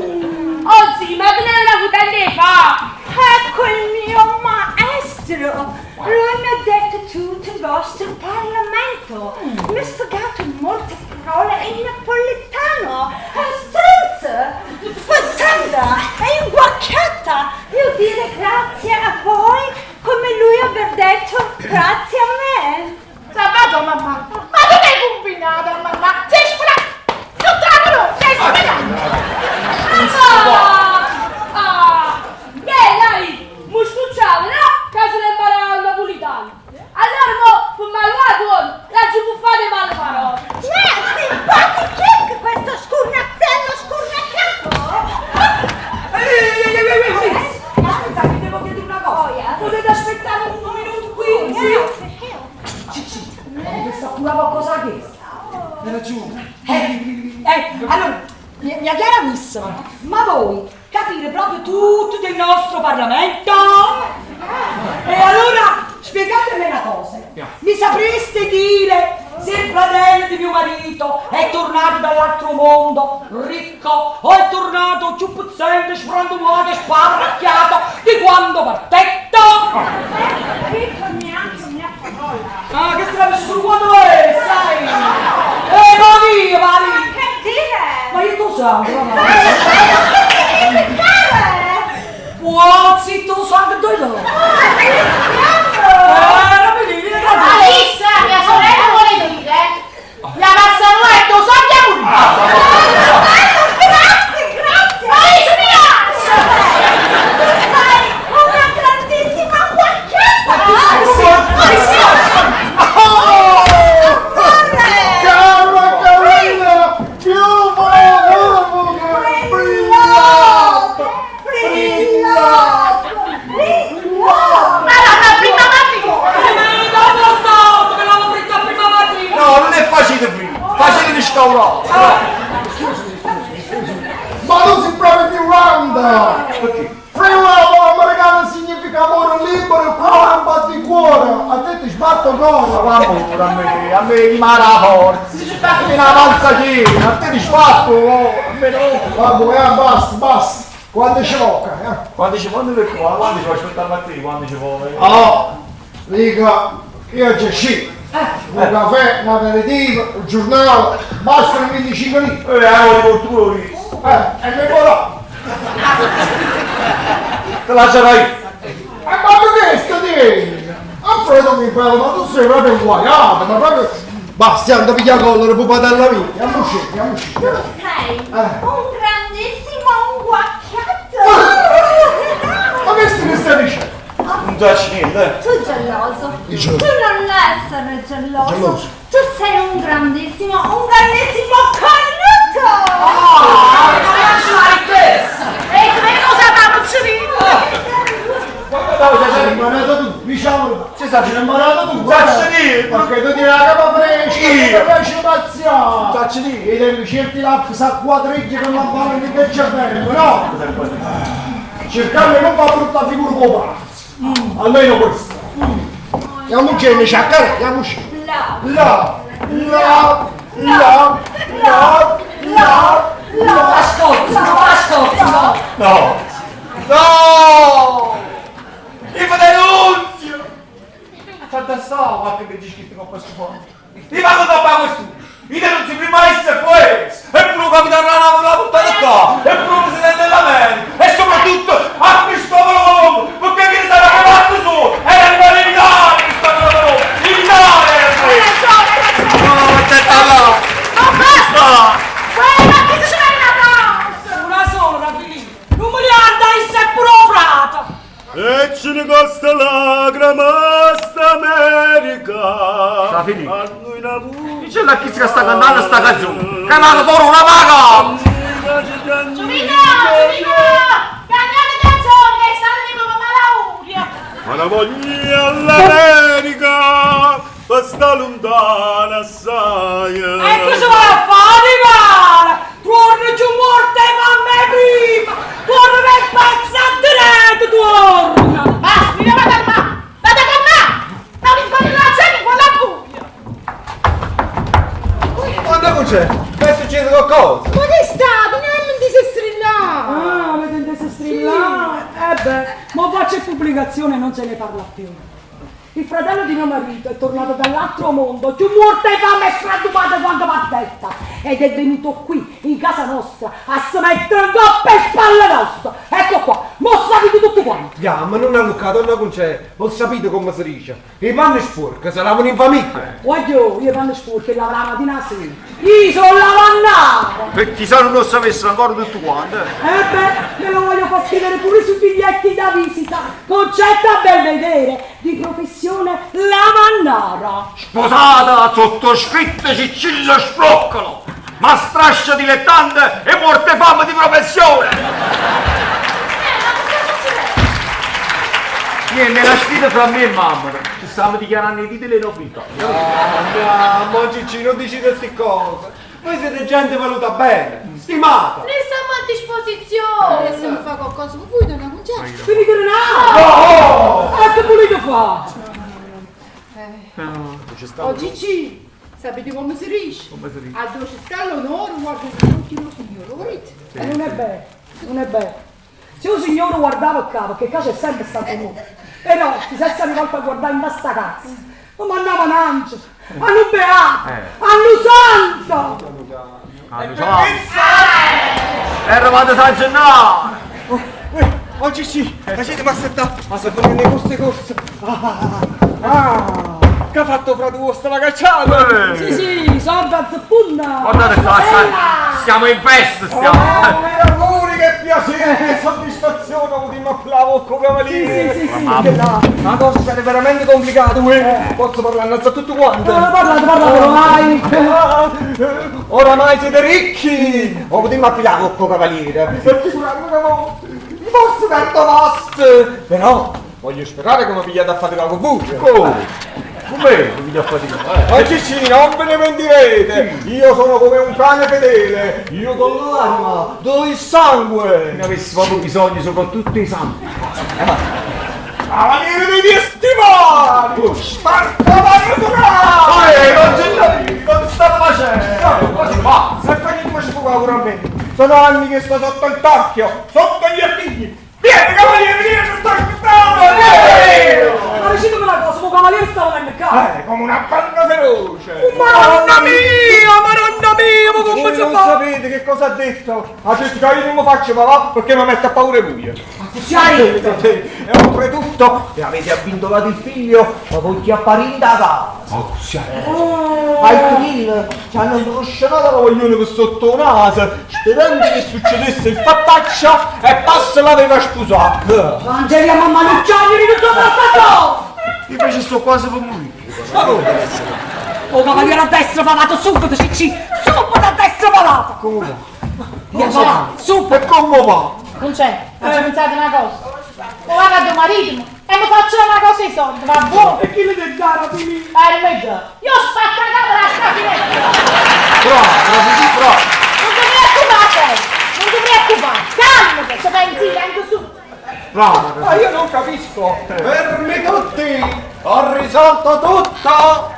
[SPEAKER 2] Oh zio, ma che non l'ha avuta ne fa?
[SPEAKER 9] Ecco il mio maestro! Lui mi ha detto tutto il vostro Parlamento. Mi ha spiegato molte parole in napoletano. Strunz, fattenda e inguacchiata. Io dire grazie a voi come lui aver detto grazie a me.
[SPEAKER 3] Salvato mamma! Ma tu sei combinata mamma! Sei sfra... Sul tavolo! Sei sfrata!
[SPEAKER 2] Ah! Ah! Beh, dai! Mi scucciava, no? Che se ne imparava il napoletano. Allora, mo, per maluato, la ci può fare male parole.
[SPEAKER 9] Ma simpatico questo scurnazzello scurnacchiato!
[SPEAKER 4] Ehi, ehi, ehi, ehi, miss! Aspetta, vi devo chiedere una cosa. Potete aspettare un minuto qui? Sì? Cicci, avete appurato qualcosa che?
[SPEAKER 7] Hai ragione!
[SPEAKER 4] Allora, mia cara miss, ma voi capire proprio tutto del nostro Parlamento? E allora spiegatemi una cosa. Mi sapreste dire se il fratello di mio marito è tornato dall'altro mondo ricco o è tornato ciuppuzzente, sfrantumato e spavracchiato di quando partetto?
[SPEAKER 9] Non ho capito neanche una parola.
[SPEAKER 4] Ah, che strano solo quando è, sai? Va via, va
[SPEAKER 9] Ma
[SPEAKER 4] via!
[SPEAKER 9] che dire?
[SPEAKER 4] Ma io tu sai,
[SPEAKER 9] Ma
[SPEAKER 4] va.
[SPEAKER 9] che significare?
[SPEAKER 4] Buon zitto, sangue due no.
[SPEAKER 9] Ah,
[SPEAKER 4] Eh, non mi devi
[SPEAKER 3] Ma missa, mia sorella vuole dire
[SPEAKER 5] frate.
[SPEAKER 8] Ma tu sei proprio più grande!
[SPEAKER 5] Perché?
[SPEAKER 8] Free love americano significa amore libero, cuore batti cuore! A te ti sbatto cuore!
[SPEAKER 5] Ma amore, a me rimane la forza. Mi una panza piena, a te ti sbatto, oh, a me no.
[SPEAKER 8] Vabbè, basta, basta! Quando ci voca, eh?
[SPEAKER 5] Quando ci vanno per qua, quando ci va aspettare a te, quando ci vuole.
[SPEAKER 8] Allora, dico, io già sci. Un caffè, un aperitivo, un giornale, bastano 25 lire.
[SPEAKER 5] Voglio tu lo visto.
[SPEAKER 8] E mi vorrà.
[SPEAKER 5] Te lascerò io.
[SPEAKER 8] E ma perché sto dicendo? Alfredo mi bello, ma tu sei proprio inguaiato, ma proprio... Basta, ando a pigliare collera, pupatella mia. Andiamo uscire, andiamo uscire.
[SPEAKER 9] Tu sei un grandissimo nguacchiato.
[SPEAKER 8] Ma che stai stai dicendo?
[SPEAKER 5] Non c'è niente, eh.
[SPEAKER 9] Tu geloso.
[SPEAKER 8] Io
[SPEAKER 9] Tu non essere geloso.
[SPEAKER 8] Geloso.
[SPEAKER 9] Tu sei un grandissimo cornuto.
[SPEAKER 3] Oh, like this! E come cosa va, Puccini?
[SPEAKER 8] Ci sei imparato tu, diciamolo.
[SPEAKER 5] Ci sta-
[SPEAKER 8] Ci sei imparato tu.
[SPEAKER 5] Faccio dire.
[SPEAKER 8] Perché tu tieni la capa fresca,
[SPEAKER 5] Io.
[SPEAKER 8] ti piace pazziare.
[SPEAKER 5] Faccio dire.
[SPEAKER 8] E devi certi la sa quadriglia che non vanno mica il cervello, no? Cercare non fa brutta figura con pazzo. Almeno questo. Andiamo in ciaccare, andiamo uscire.
[SPEAKER 9] La,
[SPEAKER 8] La, la, la, la, la, la.
[SPEAKER 4] La Scozia, la Scozia, no.
[SPEAKER 5] No! No! Io mi denunzio! Quanto so qualche che dici che con questo fondo. Io vado dopo a questo. Io denunzio prima esso e poi esso. E pure capitano la nave l'ha buttata qua. E pure il presidente dell'America. E soprattutto a Cristoforo Colombo. Perché mi sarà chiamato su. Era arrivato in Italia Cristoforo Colombo. In Italia era questo. No, aspetta là.
[SPEAKER 3] Non basta!
[SPEAKER 5] No.
[SPEAKER 3] Quella che si c'è una pausa!
[SPEAKER 4] Una sola, Filippo. Non me li anda in se pure frate.
[SPEAKER 10] E ce ne costa lacrima sta America.
[SPEAKER 5] Sta finita.
[SPEAKER 10] A noi la
[SPEAKER 5] Dice la chi sta cantando sta canzone. Che vanno fuori una vaga.
[SPEAKER 3] Giovino, Giovino! Cambiate canzone che state di nuovo malauria!
[SPEAKER 10] Ma la voglio all'America, per sta lontana assai.
[SPEAKER 4] E cosa vai a fare, male? Torna giù morte e mamma prima! Torna per pazza diretto, torna!
[SPEAKER 3] Basta, mi vado a calmare! Vado a calmare! Non mi fate la cena con la buia!
[SPEAKER 7] Guarda c'è! Ma è successo qualcosa?
[SPEAKER 3] Ma che è stato? Non mi si strillare!
[SPEAKER 4] Ah, avete inteso strillare? Eh beh, ma faccio pubblicazione e non se ne parla più. Il fratello di mio marito è tornato dall'altro mondo, giù morta e fame e sfraddupata quanto va detta. Ed è venuto qui, in casa nostra, a si mettere in coppa e spalle nostra. Ecco qua, mo sapete tutto quanto.
[SPEAKER 7] Ya, ma non ha luccato, non c'è. Ho sapete come si dice. I panni sporchi si lavano in famiglia.
[SPEAKER 4] Guaglio, io panni sporchi e lavo la mattina sera. Io sono lavannara.
[SPEAKER 5] Per chissà non lo sapessero ancora tutto quanto.
[SPEAKER 4] Eh beh, me lo voglio far scrivere pure sui biglietti da visita. Concetta Belvedere, di professione lavannara.
[SPEAKER 5] Sposata, sottoscritta Cicillo Sproccolo, ma strascia dilettante e morte fame di professione.
[SPEAKER 3] Ma cosa succede?
[SPEAKER 5] Niente, è una sfida fra me e mamma. Ci stiamo dichiarando i titoli e nobiltà.
[SPEAKER 7] Ah, ma Cicci, non dici queste cose. Voi siete gente voluta bene, stimata.
[SPEAKER 3] Noi siamo a disposizione! Se mi fa qualcosa con voi, donna Concetta!
[SPEAKER 4] Quindi che no! E che volete fare?
[SPEAKER 3] Oh Gigi, sapete come si dice? Come si dice? A dove ci sta l'onore, guarda tutti lo signore, lo volete?
[SPEAKER 4] E non è vero, non è vero. Se un signore guardava qua, perché qua c'è sempre stato uno. Però ti sei rivolto a guardare in questa casa. Non mandava un angelo, a un beato, a un santo.
[SPEAKER 5] Ah, lo so. È arrivato San Gennaro.
[SPEAKER 7] Oh Cicci, facetemi aspettare. Ma se con le corse corse. Ah, che ha fatto frate vostro la cacciata?
[SPEAKER 4] Sì, sì, salva zeppunna.
[SPEAKER 5] Guardate qua, siamo in festa, stiamo.
[SPEAKER 7] Oh, amore, che piacere, che soddisfazione, ho avuto in applauso cavaliere.
[SPEAKER 4] Sì, sì, sì, sì, che là.
[SPEAKER 7] Ma cosa sarebbe veramente complicato, uè. Posso parlare innanzi a tutto quanto?
[SPEAKER 4] No, parlate, parlate, vai.
[SPEAKER 7] Ah, Oramai siete ricchi! Ho avuto in applauso cavaliere. Per figurarmi che mo- mi posso tanto vostro. Però voglio sperare che mi pigliate a fare la con voi.
[SPEAKER 5] Come? Come mi piglio a fatica?
[SPEAKER 7] Ma Cicci, non ve ne pentirete! Io sono come un cane fedele! Io do l'anima, do il sangue!
[SPEAKER 5] Ne avessi proprio bisogno, soprattutto i santi.
[SPEAKER 7] Cavaliere dei miei stivali! Sparta
[SPEAKER 5] Eh, non c'è non state facendo!
[SPEAKER 7] Quasi pazzo! E fai come ci fu pure a me! Sono anni che sto sotto il torchio, sotto gli artigli! Vieni cavaliere, vieni, sto aspettando! Vieni!
[SPEAKER 4] Ma dicetemi una cosa, ma cavaliere stava nel mercato.
[SPEAKER 7] Come una panna feroce!
[SPEAKER 4] Madonna mia, madonna mia, ma come
[SPEAKER 7] Voi
[SPEAKER 4] si
[SPEAKER 7] non
[SPEAKER 4] fa?
[SPEAKER 7] sapete che cosa ha detto? Ha detto che io non mi faccio papà perché mi mette a paura lui.
[SPEAKER 4] Si ha detto.
[SPEAKER 7] E oltretutto, se avete avvintolato il figlio, ma voglio apparire da casa. Ai grill ci hanno brusciato la voglione per sotto il naso, sperando che succedesse il fattaccio e passa l'aveva sposato.
[SPEAKER 4] Angelia mamma non chiami, non sono trattato!
[SPEAKER 5] Io invece sto quasi per morire.
[SPEAKER 7] Ma come?
[SPEAKER 4] Oh cavaliere a destra pavato, subito Cicci! Subito a destra pavato!
[SPEAKER 7] Come va?
[SPEAKER 4] Via, va, subito!
[SPEAKER 7] E come va?
[SPEAKER 3] Non c'è, faccio pensate una cosa. O vado a tuo marito e mi faccio una cosa di soldi, va buono?
[SPEAKER 4] E chi le deve dare, Fili?
[SPEAKER 3] Meglio. Io spacco la camera a sta finestra.
[SPEAKER 5] Bravo, bravo, sì, bravo.
[SPEAKER 3] Non ti preoccupare, non ti preoccupare. Calma, ci pensi, vengo su.
[SPEAKER 5] Bravo.
[SPEAKER 7] Ma io non capisco. Fermi tutti! Ho risolto tutto!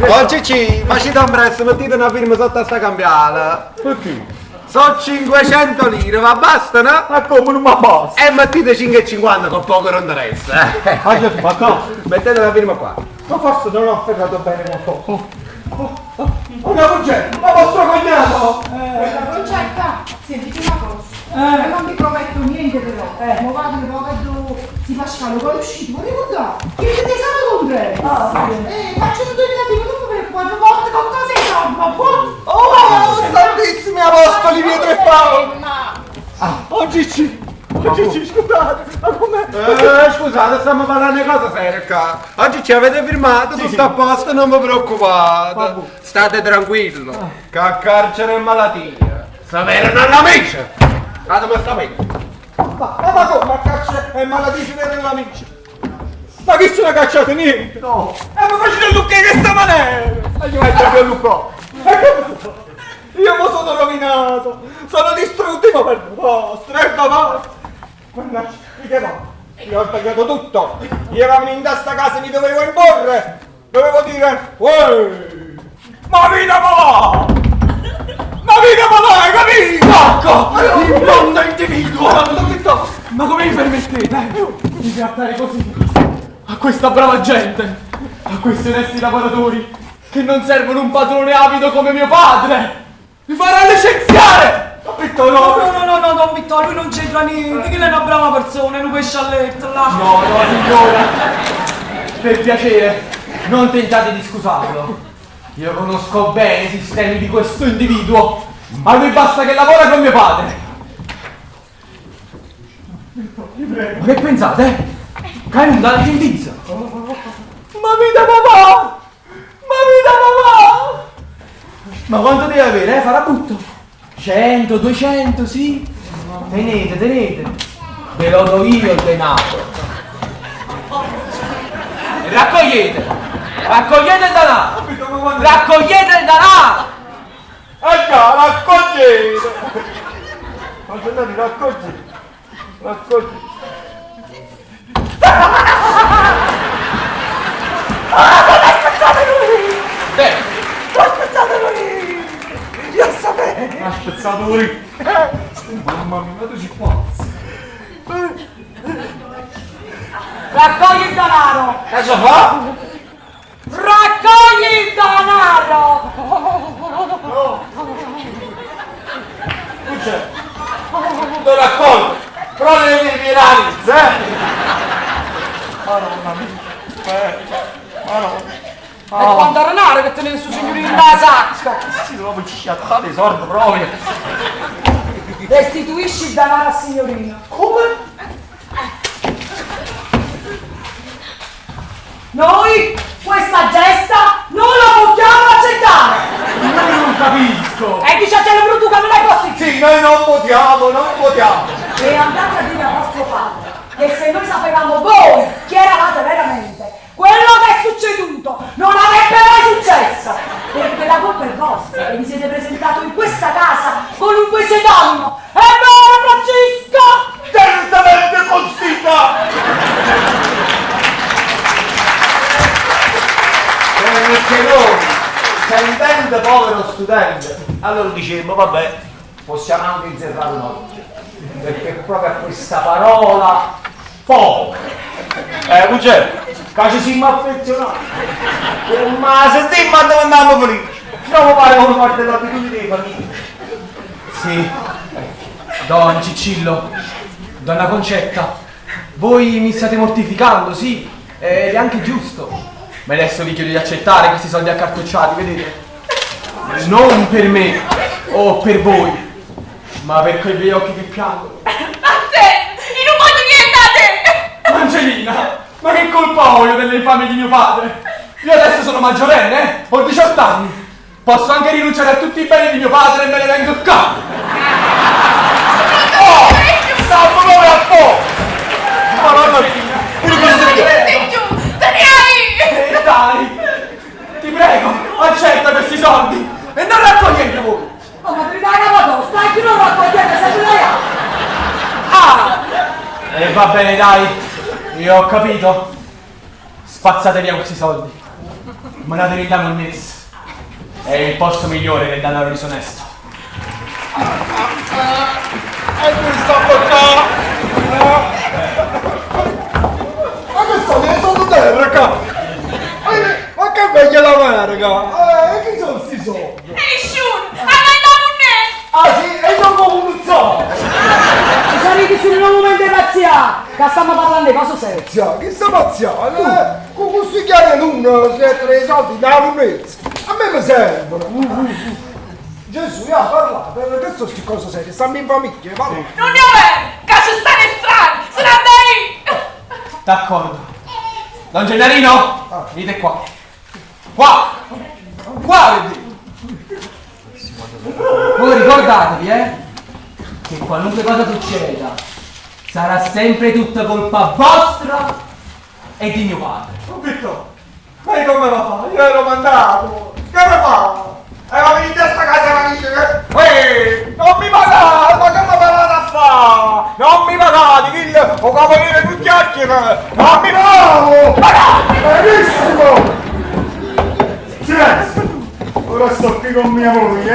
[SPEAKER 8] Oh Cicci, facite un presto, mettete una firma sotto a sta cambiale.
[SPEAKER 7] Perché?
[SPEAKER 8] Sono 500 lire, ma bastano?
[SPEAKER 7] Ma come non mi basta?
[SPEAKER 8] E mettete 5,50 con poco non interessa. eh.
[SPEAKER 7] Ah, ma no.
[SPEAKER 8] Mettete la firma qua.
[SPEAKER 7] Ma forse non ho afferrato bene qualcosa. Oh, oh, oh, no, Concetta, ma vostro cognato!
[SPEAKER 6] Concetta, sentite una cosa. Io non vi prometto niente però. Ma vado un po' che tu si Pasquale con l'uscita, volevo dare. Chiedete esame con te. Faccio un tentativo, non mi preoccupate, porto con cosa i soldi, ma buon.
[SPEAKER 7] Oh, santissimi apostoli, Pietro e Paolo! Oh Cicci, oh Cicci, scusate, ma com'è?
[SPEAKER 8] Scusate, stiamo parlando di cosa seria qua. Oggi ci avete firmato, tutto a posto, non vi preoccupate. State tranquillo, che a carcere è malattia. Sapere non amici. Fatemi sapere.
[SPEAKER 7] Ma come, a caccia è malattia si vede l'amici? Ma chi se ne ha cacciato niente? No! E mi facete il che questa maniera! Ma io metto più Lucco! E come si fa? Io mi sono rovinato! Sono distrutto, ma per vostro, per vostro! Mannaggia, mi che va? Io ho sbagliato tutto! Io ero in questa casa e mi dovevo imporre! Dovevo dire, Uè! Ma vita ma va! Ma vita ma va, hai capito?
[SPEAKER 11] Porco! Immondo individuo!
[SPEAKER 7] Ma
[SPEAKER 11] Ma come vi permettete di trattare così a questa brava gente, a questi onesti lavoratori che non servono un padrone avido come mio padre? Vi farò licenziare!
[SPEAKER 7] Capito?
[SPEAKER 4] No, no, no, no, no, Don Vittorio, lui non c'entra niente, che lei è una brava persona, è un pesce a letto, là.
[SPEAKER 11] No, no, signora! Per piacere, non tentate di scusarlo. Io conosco bene i sistemi di questo individuo. A lui basta che lavora con mio padre. Ma che pensate? eh? Che è un dato indizio? Ma vita papà! Ma vita papà! Ma quanto deve avere, eh? Farabutto? 100, 200, sì? Tenete, tenete. Ve lo do io il denaro. E Raccogliete! Raccogliete il denaro! Raccogliete il denaro!
[SPEAKER 7] Ecco, raccogliete! Ma se raccogliete! Raccogliete!
[SPEAKER 11] Bene!
[SPEAKER 7] Ho spezzato lui! Io sapevo!
[SPEAKER 5] Ha spezzato lui. Mamma mia, ma tu sei pazzo.
[SPEAKER 4] Raccogli il denaro!
[SPEAKER 5] Cosa fa?
[SPEAKER 4] Raccogli il denaro!
[SPEAKER 5] Non c'è. Lo raccolgo. Però devi virare, eh?
[SPEAKER 7] Madonna mia. Madonna.
[SPEAKER 4] E quanto denaro che tenete su signorino nella sacca!
[SPEAKER 5] Sì, proprio ci sciattate i soldi proprio.
[SPEAKER 4] Restituisci il denaro al signorino.
[SPEAKER 7] Come?
[SPEAKER 4] Noi questa gesta non la vogliamo accettare!
[SPEAKER 11] Ma io non capisco!
[SPEAKER 4] E dice a te brutto che non è così!
[SPEAKER 7] Sì, noi non votiamo, non votiamo!
[SPEAKER 4] E andate a dire a vostro padre che se noi sapevamo voi chi eravate veramente, quello che è succeduto è vostra che vi siete presentato in questa casa con un pseudonimo. È vero, Francisco?
[SPEAKER 7] Certamente Constita!
[SPEAKER 5] Perché noi, sentendo povero studente, allora dicemmo, vabbè, possiamo anche inserrare un occhio, perché proprio a questa parola povero. Cucè, che ci siamo affezionati. Ma sentimmo a dove andiamo felici. No, mi pare come parte dell'abitudine di famiglia.
[SPEAKER 11] Sì, Don Ciccillo, Donna Concetta, voi mi state mortificando, sì, ed è anche giusto. Ma adesso vi chiedo di accettare questi soldi accartocciati, vedete? Non per me o per voi, ma per quei bei occhi che piangono.
[SPEAKER 3] A te! Io non voglio niente a te!
[SPEAKER 11] Angelina, ma che colpa ho io delle infamie di mio padre? Io adesso sono maggiorenne, eh? Ho 18 anni. Posso anche rinunciare a tutti i beni di mio padre e me ne vengo qua.
[SPEAKER 7] Oh! Stavo proprio a poco! Madonna mia! Pure questo
[SPEAKER 3] Non ti giù! Te ne hai!
[SPEAKER 11] E dai, ti prego, accetta questi soldi e non raccogliete voi.
[SPEAKER 4] Oh, ma ti dai la moto, stai qui non raccogliete, sei tu là.
[SPEAKER 11] Ah! E va bene, dai, io ho capito. Spazzate via questi soldi. Mandateli da monnezza. È il posto migliore per denaro disonesto.
[SPEAKER 8] E qui sta qua! Ma che sono? Io sono terra, qua! Ma che meglio l'America? Chi sono questi soldi?
[SPEAKER 3] E nessuno! A me la monnezza!
[SPEAKER 8] Ah sì? E non come un zoo!
[SPEAKER 4] Sarete sul nuovo momento di pazzia, che stiamo parlando di cose serie.
[SPEAKER 8] Zia, che sta pazziando? Con questi chiari l'uno, si è tre soldi da un mezzo. A me mi servono. Gesù, io ho parlato, che sono queste cose serie? Stiamo in famiglia, va?
[SPEAKER 3] Non è vero! Che ci stanno strani! Se ne andai!
[SPEAKER 11] D'accordo. Don Gennarino, venite qua. Qua! Qua, vedi! Voi ricordatevi, che qualunque cosa succeda, sarà sempre tutta colpa vostra e di mio padre.
[SPEAKER 7] Ho detto, ma io come la fa? Io ero mandato! Che ne fa? Era venuto a sta casa e mi dice che... Ehi, non mi pagate, ma che mi parlate a fa? Non mi pagate, il o cavaliere tu chiacchiere! Non mi pagavo! Pagate!
[SPEAKER 8] Benissimo!
[SPEAKER 10] Silenzio! Ora sto qui con mia moglie,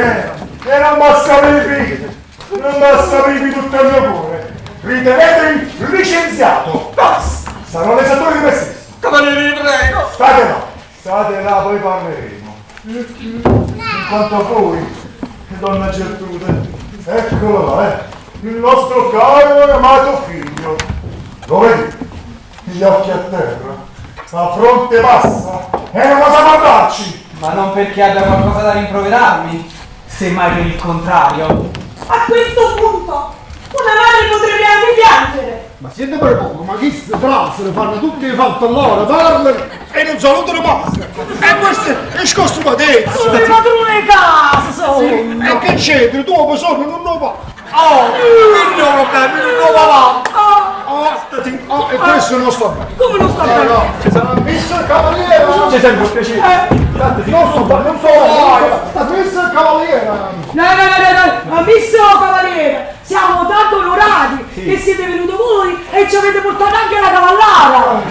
[SPEAKER 10] eh? E non basta aprire, non basta aprirvi tutto il mio cuore. Ritenetemi licenziato. Basta! Sarò l'esattore di me stesso.
[SPEAKER 7] Cavaliere, vi prego!
[SPEAKER 10] State là, state là, poi parleremo. In quanto a voi, donna Gertrude, eccolo là, il nostro caro e amato figlio. Lo vedi? Gli occhi a terra, la fronte bassa, e non osa guardarci!
[SPEAKER 11] Ma non perché abbia qualcosa da rimproverarmi, semmai per il contrario.
[SPEAKER 3] A questo punto, una madre potrebbe anche piangere!
[SPEAKER 8] Ma siete per poco, ma chi si trasere, fanno tutti i fatti loro, parlano e non salutano mai! E questa è scostumatezza!
[SPEAKER 4] Sono i padroni di casa, sono.
[SPEAKER 8] E che c'entri? Tu lo sono, non lo fa!
[SPEAKER 7] Oh, il mio problema, il mio papà!
[SPEAKER 8] Oh, e questo non sta bene!
[SPEAKER 4] Come non sta bene?
[SPEAKER 8] No, ci sarà mister Cavaliere!
[SPEAKER 7] C'è sempre un piacere!
[SPEAKER 8] Non sto bene, non sto bene! Mister Cavaliere!
[SPEAKER 4] No, no, no, no, no, mister Cavaliere, siamo tanto onorati che siete venuti voi e ci avete portato anche la cavallata!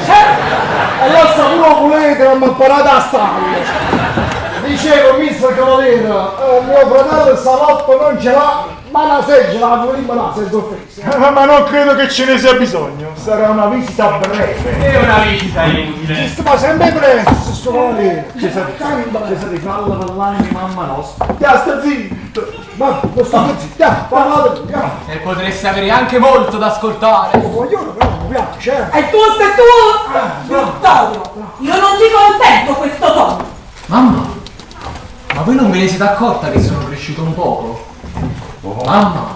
[SPEAKER 8] E io sto pure volete, non mi imparate a stare! Dicevo, mister Cavaliere, mio fratello il salotto non ce l'ha, ma la seggiola la volimmo là, senza offesa.
[SPEAKER 10] Ma non credo che ce ne sia bisogno. Sarà una visita breve.
[SPEAKER 11] È una visita inutile.
[SPEAKER 8] Ci sta sempre presto, sto Cavaliere.
[SPEAKER 5] Cesare, Cesare, falla parlare di mamma nostra.
[SPEAKER 7] Ti sta zitto!
[SPEAKER 8] Ma non sto zitto, parlate tu, ya.
[SPEAKER 11] E potresti avere anche molto da ascoltare.
[SPEAKER 8] Oh, vogliono però mi piace, eh.
[SPEAKER 4] È tosto, è tosto!
[SPEAKER 3] Vittorio, io non ti consento questo tono!
[SPEAKER 11] Mamma, ma voi non ve ne siete accorta che sono cresciuto un poco? Mamma,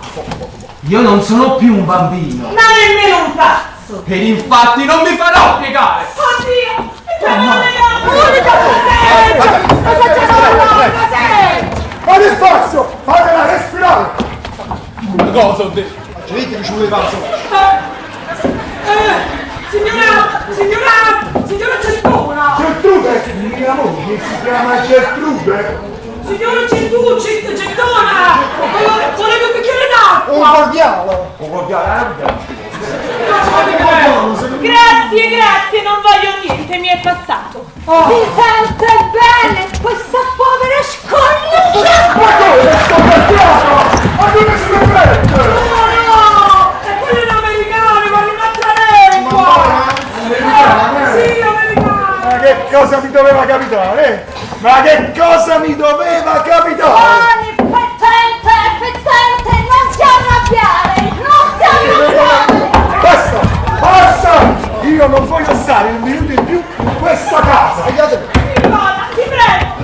[SPEAKER 11] io non sono più un bambino.
[SPEAKER 3] Ma nemmeno un pazzo!
[SPEAKER 11] Ed infatti non mi farò piegare!
[SPEAKER 3] Oddio! Mi tremano le gambe!
[SPEAKER 8] Fate spazio! Fatela respirare!
[SPEAKER 11] Ma cosa ho detto?
[SPEAKER 8] Facete che ci voleva la socia.
[SPEAKER 4] Signora, signora, signora Cercona!
[SPEAKER 10] Gertrude! Mia moglie si chiama Gertrude!
[SPEAKER 4] Signora Gettù, Gettona, volevo un bicchiere d'acqua.
[SPEAKER 8] Un cordiale.
[SPEAKER 5] Un cordiale, eh?
[SPEAKER 3] Grazie, grazie, non voglio niente, mi è passato.
[SPEAKER 9] Si sente bene questa povera sconosciuta!
[SPEAKER 10] Ma come sto partiamo? Ma come si permette?
[SPEAKER 4] No, no, è quello in americano, parla un'altra lingua. Sì, americano.
[SPEAKER 10] Ma che cosa mi doveva capitare? eh? Ma che cosa mi doveva capitare?
[SPEAKER 9] Buoni, fetente, fetente, non ti arrabbiare, non ti arrabbiare!
[SPEAKER 10] Basta! Basta! Io non voglio stare un minuto in più in questa casa!
[SPEAKER 4] Ti vada, ti prego.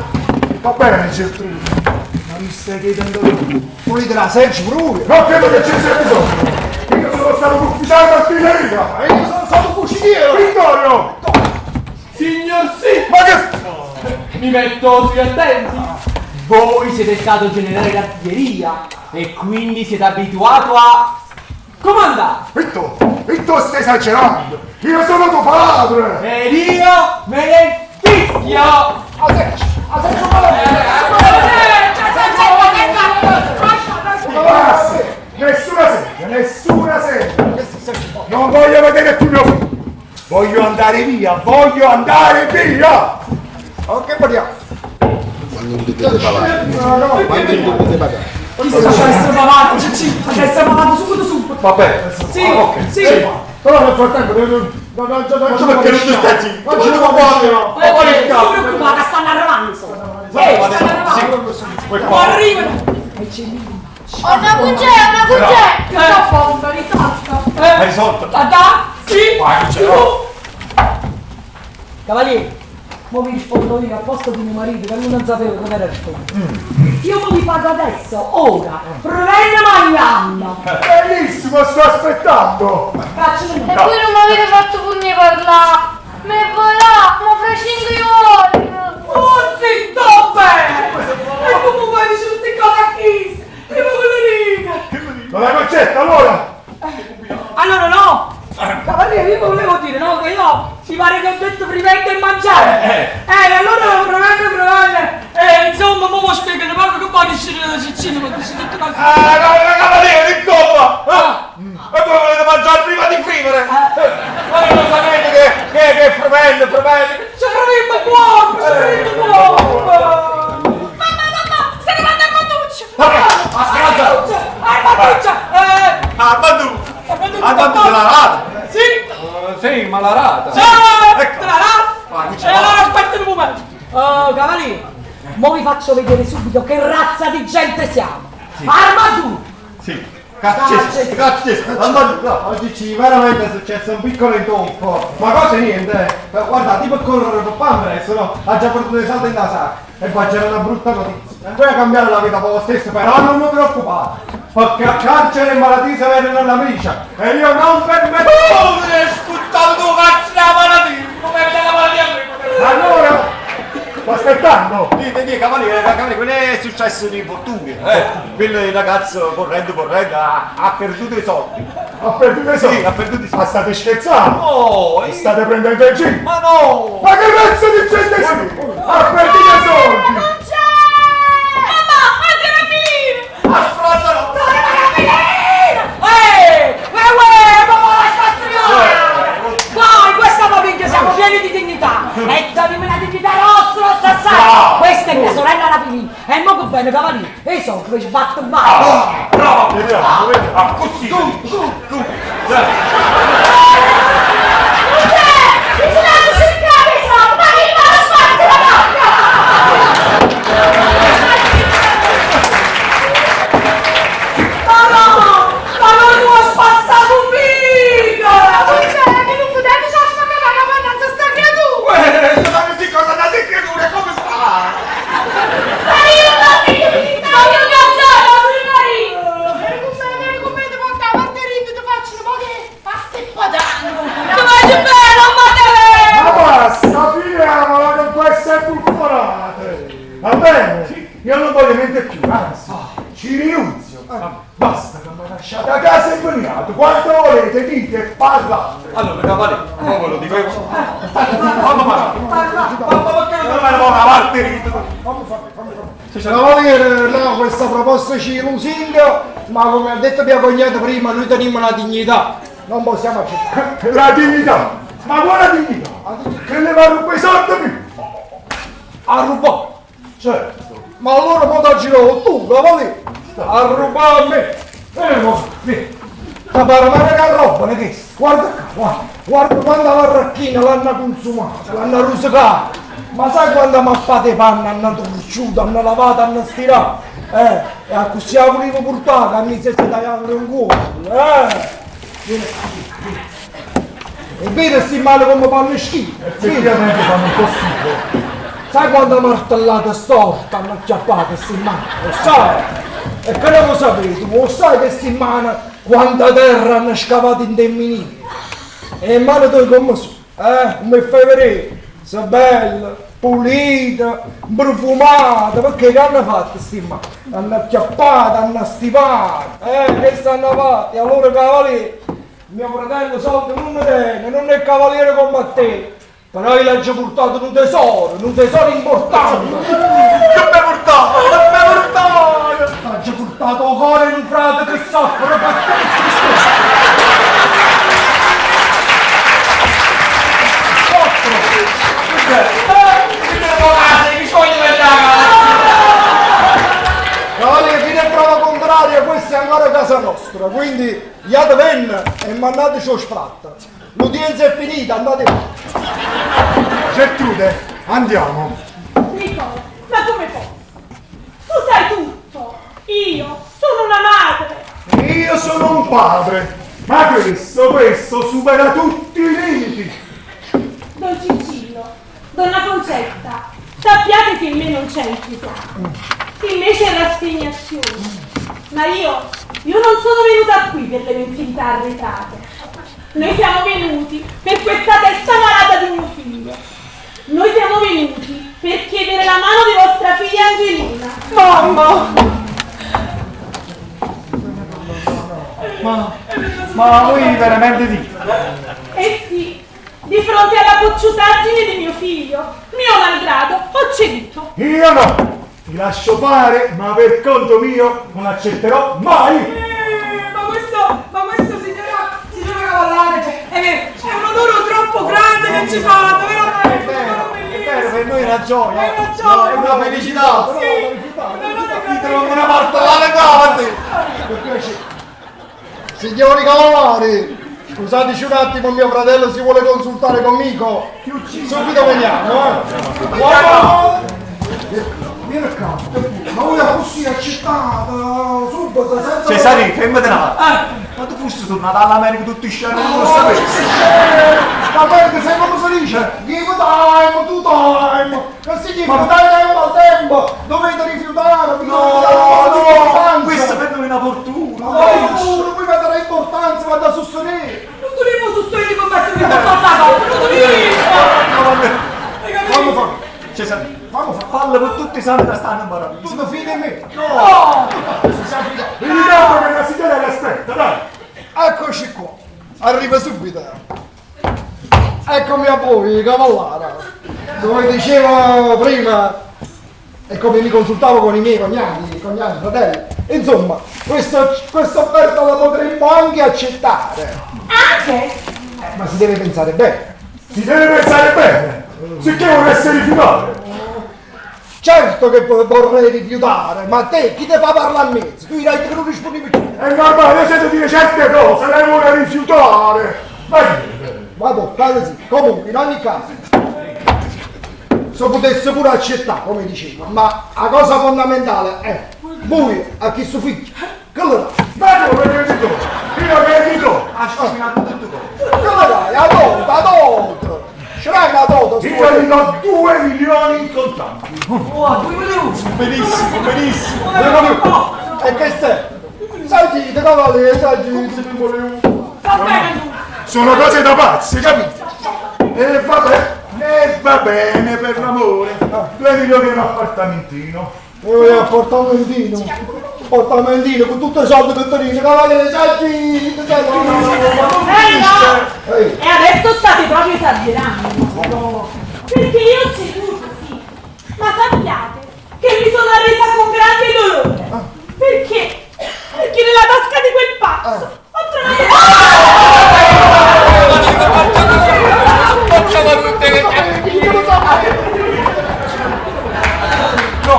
[SPEAKER 10] Va bene, Gertrude, ma mi stai chiedendo tu?
[SPEAKER 8] Volete la Sergio Bruni?
[SPEAKER 10] Non credo che ci sia bisogno! Io sono stato un ufficiale d'artiglieria!
[SPEAKER 8] E io sono stato un fuciliere!
[SPEAKER 10] Vittorio!
[SPEAKER 11] Signor sì!
[SPEAKER 10] Ma che...
[SPEAKER 11] Mi metto sugli attenti! Voi siete stato generale d'artiglieria e quindi siete abituato a comandare!
[SPEAKER 10] Vitto! Vitto stai esagerando! Io sono tuo padre!
[SPEAKER 11] Ed io me ne fischio!
[SPEAKER 8] A Sergio! A Sergio
[SPEAKER 10] Basta! Nessuna sedia, nessuna sedia! Non voglio vedere più mio figlio! Voglio andare via, voglio andare via!
[SPEAKER 8] Ok, parliamo.
[SPEAKER 12] Quando non dovete pagare. Quando non dovete pagare.
[SPEAKER 4] Chi sta adesso davanti, Cicci? Adesso avanti, subito, subito.
[SPEAKER 10] Va bene.
[SPEAKER 4] Sì,
[SPEAKER 10] Ah, ok.
[SPEAKER 4] sì.
[SPEAKER 8] Però nel frattempo devo... Non
[SPEAKER 5] Ma tu perché non ti stai zitto?
[SPEAKER 8] Non ci devo fare!
[SPEAKER 4] Non ti preoccupare, che stanno arrivando, insomma. Stanno arrivando.
[SPEAKER 5] Qua.
[SPEAKER 4] Arrivano. E c'è lì.
[SPEAKER 2] Una cucè, una cucè!
[SPEAKER 4] Tutto a posto, risolto.
[SPEAKER 5] Hai risolto?
[SPEAKER 4] Da, da, sì.
[SPEAKER 5] Vai, c'è.
[SPEAKER 4] Su. Cavaliere, mo vi rispondo io al posto di mio marito che lui non sapeva come era rispondere. Io mo vi pago adesso, ora, prende mangiando.
[SPEAKER 10] Benissimo, sto aspettando!
[SPEAKER 4] Faccio un
[SPEAKER 2] E voi non mi avete fatto pure parlare! Me volà, ma fra 5 giorni!
[SPEAKER 4] Oh, zitto, beh! E come puoi dire queste cose a chi? Che me lo dica?
[SPEAKER 10] Non la concetta, allora!
[SPEAKER 4] Allora no! Cavaliere, io volevo dire, no, che io ci pare che ho detto prima e mangiare! Allora prevende, prevende! Insomma, mo mo spiegano poco che poi dice la Cicina, ma dice tutte cose.
[SPEAKER 5] Ah, cavaliere, insomma! Ah, E voi volete mangiare prima di frivere? Ma non lo sapete che frivende, frivende?
[SPEAKER 4] Ci frivemmo il corpo, ci frivemmo il corpo!
[SPEAKER 3] Mamma, mamma, se ne vanno a Manduccio!
[SPEAKER 5] Aspetta!
[SPEAKER 4] Armatuccia!
[SPEAKER 5] Ah, Mandu! Ah, Mandu te l'ha rata!
[SPEAKER 4] Sì!
[SPEAKER 7] Sì, ma la rata!
[SPEAKER 4] Sì! Te la rata! E allora aspetta un momento! Oh, cavaliere, mo vi faccio vedere subito che razza di gente siamo! Armadu!
[SPEAKER 5] Sì! Cazzo, cazzo, Armadu, no!
[SPEAKER 7] Oggi ci veramente è successo un piccolo intoppo, ma cosa niente, eh. Guarda, tipo correre per Pambre, no? Ha già portato i soldi in da sacca. E qua c'era una brutta notizia. Voglio cambiare la vita per voi stesso, però non mi preoccupate. Perché a carcere e malattia si vedono l'amica. E io non permetto.
[SPEAKER 5] Come è sputtato tu cazzo la malattia? Come è la malattia?
[SPEAKER 10] Allora, sto aspettando!
[SPEAKER 5] Dite, dite, cavaliere, cavaliere, quello è successo un infortunio. Quel ragazzo correndo, correndo, ha perduto i soldi.
[SPEAKER 10] Ha perduto i soldi?
[SPEAKER 5] Sì, ha perduto i soldi.
[SPEAKER 10] Ma state scherzando?
[SPEAKER 5] No!
[SPEAKER 10] Mi state prendendo in giro?
[SPEAKER 5] Ma no!
[SPEAKER 10] Ma che razza di gente siete? Ha perduto i soldi!
[SPEAKER 3] Non c'è! Mamma, ma Serafino!
[SPEAKER 5] Ma sfrazzano!
[SPEAKER 4] Ehi! Uè, uè, ma la spastriare! Vai, questa famiglia siamo pieni di dignità! E dammi la dignità nostra, sai! Questa è mia sorella la Filippa! E mo che bene, cavaliere! E so che sbatto in mano!
[SPEAKER 5] Bravo! Vediamo, vediamo! Ah, così! Tu, tu, tu!
[SPEAKER 3] Non c'è! Mi sono andato a cercare i soldi, ma mi va a sbattere la bocca!
[SPEAKER 4] Ma no! Ma non tu hai spassato mica!
[SPEAKER 3] Non c'è, che non potete già spaccare la mannaggia sta creatura!
[SPEAKER 5] Sono queste cose da creatura, come sta?
[SPEAKER 3] Ma io non figlio mi sto incazzando, pure marito!
[SPEAKER 6] Vieni con me, vieni con me, ti porto avanti e rito, ti faccio un po' di pasta e padano.
[SPEAKER 3] Ti voglio bene, ma te!
[SPEAKER 10] Ma basta, finiamola con queste buffonate! Va bene? Io non voglio niente più, anzi, ci rinunzio. Basta che mi lasciate a casa e veniate. Quando volete dite e parlate.
[SPEAKER 5] Allora, cavaliere, mo ve lo dico io. Mamma, mamma, mamma, perché non me ne vuoi avanti?
[SPEAKER 10] Fammi fare, fammi fare.
[SPEAKER 8] Cavaliere, no, questa proposta ci lusinga, ma come ha detto mia cognata prima, noi teniamo la dignità. Non possiamo accettare.
[SPEAKER 10] La dignità! Ma quale dignità? Che le va a rubare i soldi?
[SPEAKER 8] A rubare?
[SPEAKER 10] Certo.
[SPEAKER 8] Ma allora mo ti giro tu, cavaliere! A rubare a me!
[SPEAKER 10] Mo, vieni.
[SPEAKER 8] Ma pare ma che roba, ne che? Guarda qua, guarda, guarda quanta barracchina l'hanno consumata, l'hanno rosicata. Ma sai quanta mappate di panna hanno torciuto, hanno lavato, hanno stirato? E a così la volevo portare, a mi si tagliando un culo, eh! Vieni, vieni. E vedi sti male come fanno schifo.
[SPEAKER 10] Effettivamente fanno un po' schifo.
[SPEAKER 8] Sai quanta martellata storta hanno acchiappato sti mani, lo sai? E che non lo sapete, lo sai che sti mani quanta terra hanno scavato in miniere? E in mano tu come sono? Come fai vedere? Sono bella, pulita, profumata, perché che hanno fatto sti mani? Hanno acchiappato, hanno stipato, che stanno fatto? E allora cavaliere, mio fratello soldi non ne tiene, non è cavaliere come a te. Però io l'ho già portato un tesoro importante.
[SPEAKER 10] Che mi hai portato? Che mi hai portato?
[SPEAKER 8] L'ho già portato il cuore di un frate che soffre per te. Soffre. Cavaliere, fino a prova contraria, questa è ancora casa nostra, quindi iate venne e mandateci lo sfratto. L'udienza è finita, andate via.
[SPEAKER 10] Gertrude, andiamo.
[SPEAKER 3] Nicola, ma come posso? Tu sai tutto. Io sono una madre.
[SPEAKER 10] Io sono un padre. Ma questo supera tutti i limiti.
[SPEAKER 3] Don Ciccillo, donna Concetta, sappiate che in me non c'è il disagio. In me c'è rassegnazione. Ma io non sono venuta qui per le mensilità arretrate. Noi siamo venuti per questa testa malata di mio figlio. Noi siamo venuti per chiedere la mano di vostra figlia Angelina.
[SPEAKER 4] Mamma!
[SPEAKER 7] Ma voi veramente dite?
[SPEAKER 3] Eh sì, di fronte alla cocciutaggine di mio figlio, mio malgrado, ho ceduto.
[SPEAKER 10] Io no! Ti lascio fare, ma per conto mio non accetterò mai!
[SPEAKER 4] Ma questo signora Cavallare, cioè, è un odore troppo grande che ci fate, veramente!
[SPEAKER 7] È vero, per noi è una gioia!
[SPEAKER 4] È una gioia!
[SPEAKER 7] È una felicità!
[SPEAKER 4] Sì!
[SPEAKER 7] Ti trovo una martellata davanti!
[SPEAKER 8] Per piacere. Signori Cavallari, scusateci un attimo, mio fratello si vuole consultare conmigo. Subito veniamo, eh! Vieni qua, ma voi la così accettata, subito, senza...
[SPEAKER 7] Cesare, fermati un attimo. Ma tu fossi tornato all'America tutti scemi, non lo sapevi?
[SPEAKER 8] Ma perché sai come si dice? Give time to time! Che significa dai tempo al tempo! Dovete rifiutare!
[SPEAKER 7] No, no, questa per noi è una fortuna!
[SPEAKER 8] No, fortuna, voi avete l'importanza, ma da sostenere!
[SPEAKER 4] Non dobbiamo sostenere con me, non
[SPEAKER 8] dobbiamo! Fammi fare!
[SPEAKER 7] Cesare, fallo per tutti i santi da stanno in paradiso!
[SPEAKER 8] Tu mi fidi di me?
[SPEAKER 7] No!
[SPEAKER 10] Vi ricordo che la signora l'aspetta, dai!
[SPEAKER 8] Eccoci qua, arriva subito. Eccomi a voi, Cavallara. Come dicevo prima, e come mi consultavo con i miei cognati, fratelli, insomma, questa offerta la potremmo anche accettare.
[SPEAKER 3] Anche?
[SPEAKER 8] Ma si deve pensare bene.
[SPEAKER 10] Si deve pensare bene? Sicché vorresti rifiutare?
[SPEAKER 8] Certo che vorrei rifiutare, ma te chi ti fa parlare a mezzo? Tu direi che non rispondi più.
[SPEAKER 10] È normale, io sento dire certe cose, lei vuole rifiutare.
[SPEAKER 8] Vabbè, fate sì. Comunque, in ogni caso, se potesse pure accettare, come dicevo, ma la cosa fondamentale è voi a chi suo figlio, che lo dai?
[SPEAKER 10] Ma come che gli do? Io che gli do?
[SPEAKER 7] Ha sfinato tutto
[SPEAKER 8] cosa. Che lo dai? A dote, a dote. Ce l'hai una dote?
[SPEAKER 10] Io gli do 2 milioni in contanti.
[SPEAKER 4] Oh, 2 milioni!
[SPEAKER 7] Benissimo, benissimo.
[SPEAKER 8] E che sei? Sai chi, cavaliere, sai chi.
[SPEAKER 4] Va bene.
[SPEAKER 10] Sono cose da pazzi, capito? E vabbè, e va bene per l'amore. 2 milioni e un appartamentino.
[SPEAKER 8] Appartamentino. Appartamentino con tutti i soldi che tenete, cavaliere, sai chi, sai chi.
[SPEAKER 3] No. E adesso state proprio esagerando. Perché io ho ceduto, sì. Ma sappiate
[SPEAKER 2] Che mi sono arresa con grande dolore. Perché? Perché nella tasca di quel pazzo ho trovato...
[SPEAKER 7] No!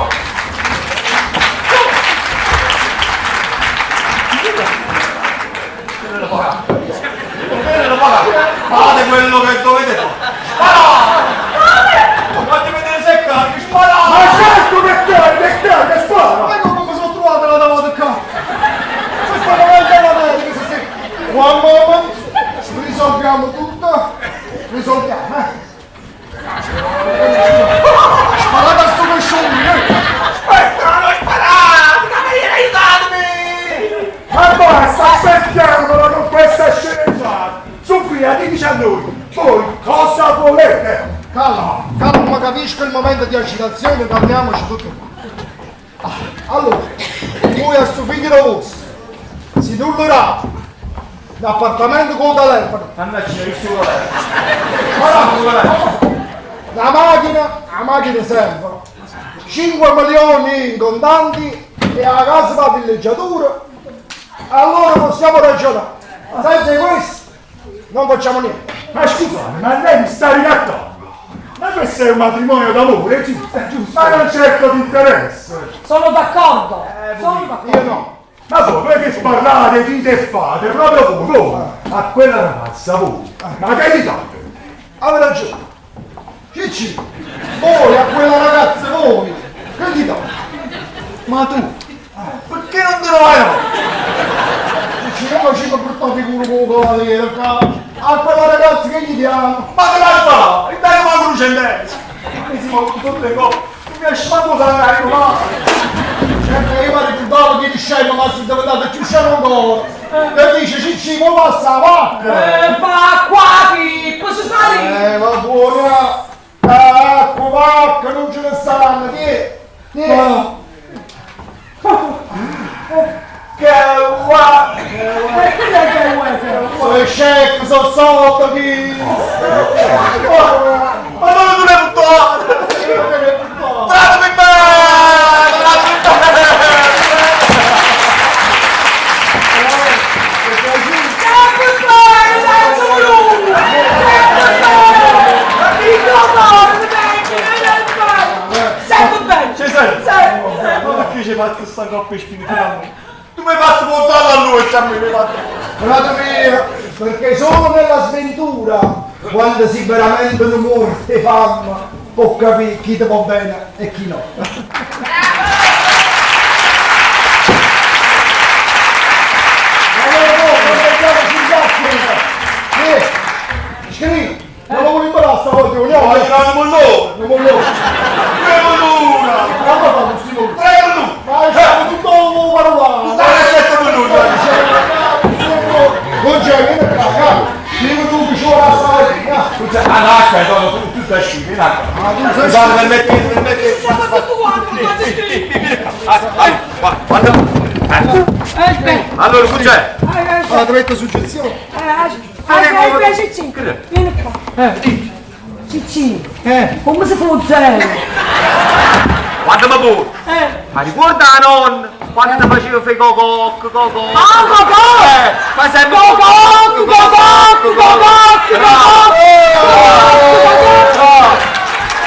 [SPEAKER 7] Fate quello che dovete fare! Sparate! Fate vedere se è carico, sparate!
[SPEAKER 10] Ma certo che carica, che spara!
[SPEAKER 8] Ma come mi sono trovato la davanti qua? Se sta davanti all'America, se sì. One moment, risolviamo tutto. Risolviamo, eh. Sparate a sto pesciolino, eh.
[SPEAKER 7] Aspetta, non sparate! Cavaliere, aiutatemi!
[SPEAKER 10] Ma basta, aspettiamola con questa sceneggiata! Sofia, dici a noi, voi cosa volete?
[SPEAKER 8] Calma, calma, capisco il momento di agitazione, calmiamoci tutti qua. Ah, Allora, voi a sto figlio di vostro, si nulla l'appartamento con il telefono. La macchina, la macchina serve. 5 milioni in contanti e la casa per la villeggiatura. Allora possiamo ragionare. Senza questo non facciamo niente.
[SPEAKER 10] Ma scusate, ma lei mi sta ricattando? Ma questo è un matrimonio d'amore, giusto? Ma non cerco di interesse.
[SPEAKER 4] Sono d'accordo. Sono d'accordo.
[SPEAKER 8] Io no.
[SPEAKER 10] Ma voi, voi che sparlate, dite e fate, proprio voi, voi, a quella ragazza, voi, ma che gli date?
[SPEAKER 8] Avete ragione. Cicci, voi a quella ragazza, voi, che gli date?
[SPEAKER 7] Ma tu, perché non te ne vai no?
[SPEAKER 8] Cicci, io facevo brutta figura con il cavaliere, qua. A quella ragazza che gli diamo?
[SPEAKER 7] Ma che la fa? Il dai una croce in mezzo! Mi si muovono tutte le cose! Mi esce manco da là!
[SPEAKER 8] Certo che io mi ricordavo che scemo, ma si diventato più scemo ancora. E dice, Cicci, mo passa la vacca.
[SPEAKER 4] Va qua, Pippo, ci sali.
[SPEAKER 8] Va buona. Acqua, vacca, non ce ne stanno, tieni. Tieni.
[SPEAKER 7] Che guarda!
[SPEAKER 8] Sono scecco, sono sotto, chi?
[SPEAKER 7] Ma dove tu l'hai buttato? Trattami bene! Trattami bene!
[SPEAKER 4] Sempre bene.
[SPEAKER 7] Ci sei? Ma perché ci hai fatto sta coppia spirituale? Tu mi hai fatto portare a lui e a me mi hai fatto...
[SPEAKER 8] Frate mio, perché solo nella sventura, quando si veramente non muore di fame, può capire chi ti va bene e chi no. Allora, no, non mettiamoci in macchina. Sì, scrivi, non lo voglio imparare stavolta, vogliamo?
[SPEAKER 7] Voglio un mollone!
[SPEAKER 8] Non voglio.
[SPEAKER 7] Due molloni!
[SPEAKER 8] Ma come fanno questi molloni?
[SPEAKER 7] Tre molloni!
[SPEAKER 8] Ma siamo tutto un parolano!
[SPEAKER 7] Dai, sette molloni!
[SPEAKER 8] Non c'è, vieni qua, calma. Vieni tu che ci vuole la stamattina.
[SPEAKER 5] Ah no, aspetta, no, tu stai sci, vieni qua.
[SPEAKER 8] Ma tu sei
[SPEAKER 5] Guarda, permetti, permetti.
[SPEAKER 4] Siamo tutti quanti, non ti scrivi.
[SPEAKER 5] Guarda.
[SPEAKER 4] Aspetta.
[SPEAKER 5] Allora, qui c'è.
[SPEAKER 8] Ah, ti metto suggestione.
[SPEAKER 4] Aspetta, Cicci. Vieni qua. Cicci. Come si fa lo zero?
[SPEAKER 5] Guarda ma pure. Ma ricorda la nonna quando ti faceva fare cococco, cococco.
[SPEAKER 4] Ah, cococco!
[SPEAKER 5] Fai sempre
[SPEAKER 4] Cococco, cococco, cococco, cococco.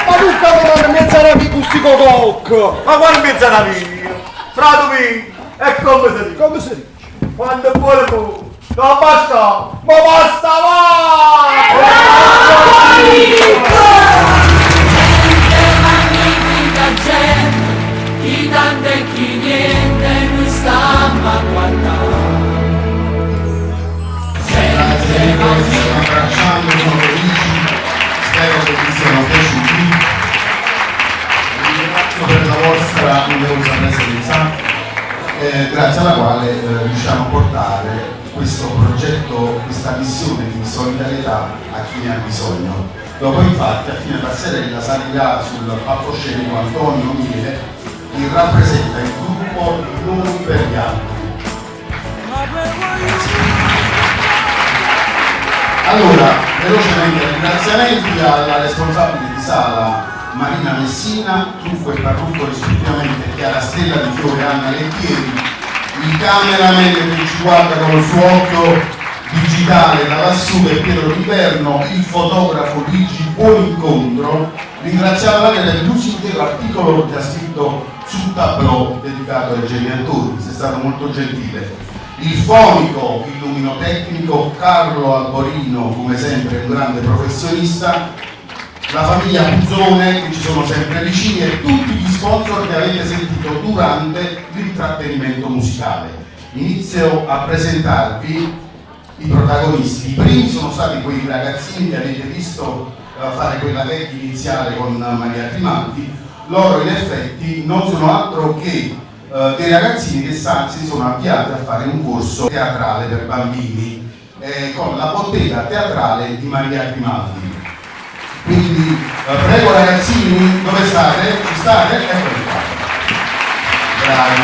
[SPEAKER 8] Ma tu cavolo, non mi sarà mica questi cococco.
[SPEAKER 7] Ma quando mi sarà mio? Frate mio, e come si dice?
[SPEAKER 8] Come si dice?
[SPEAKER 7] Quando vuole tu, non basta, ma basta va!
[SPEAKER 1] Magnifica gente, chi tanto e chi niente, noi stiamo a guardare.
[SPEAKER 12] Grazie, noi ci stiamo abbracciando, sono felici, spero che vi siano piaciuti. Vi ringrazio per la vostra numerosa presenza, grazie alla quale riusciamo a portare questo progetto, questa missione di solidarietà a chi ne ha bisogno. Dopo infatti a fine passerella salirà sul palcoscenico Antonio Miele, che rappresenta il gruppo Noi per gli altri. Allora, velocemente ringraziamenti alla responsabile di sala Marina Messina, trucco e parrucco rispettivamente Chiara Stella Di Fiore e Anna Lettieri, il cameraman che ci guarda con il suo occhio digitale da lassù è Pietro D'inverno, il fotografo Luigi Buonincontro. Ringraziamo anche per lusinghiero articolo che ha scritto sul tableau dedicato ai Geni Attori, sei stato molto gentile. Il fonico, il luminotecnico Carlo Alborino, come sempre un grande professionista, la famiglia Puzzone che ci sono sempre vicini e tutti gli sponsor che avete sentito durante l'intrattenimento musicale. Inizio a presentarvi i protagonisti. I primi sono stati quei ragazzini che avete visto fare quella gag iniziale con Maria Grimaldi. Loro in effetti non sono altro che dei ragazzini che si sono avviati a fare un corso teatrale per bambini con la bottega teatrale di Maria Grimaldi. Quindi prego ragazzini, dove state? Ci state? Eccoli qua. Bravi.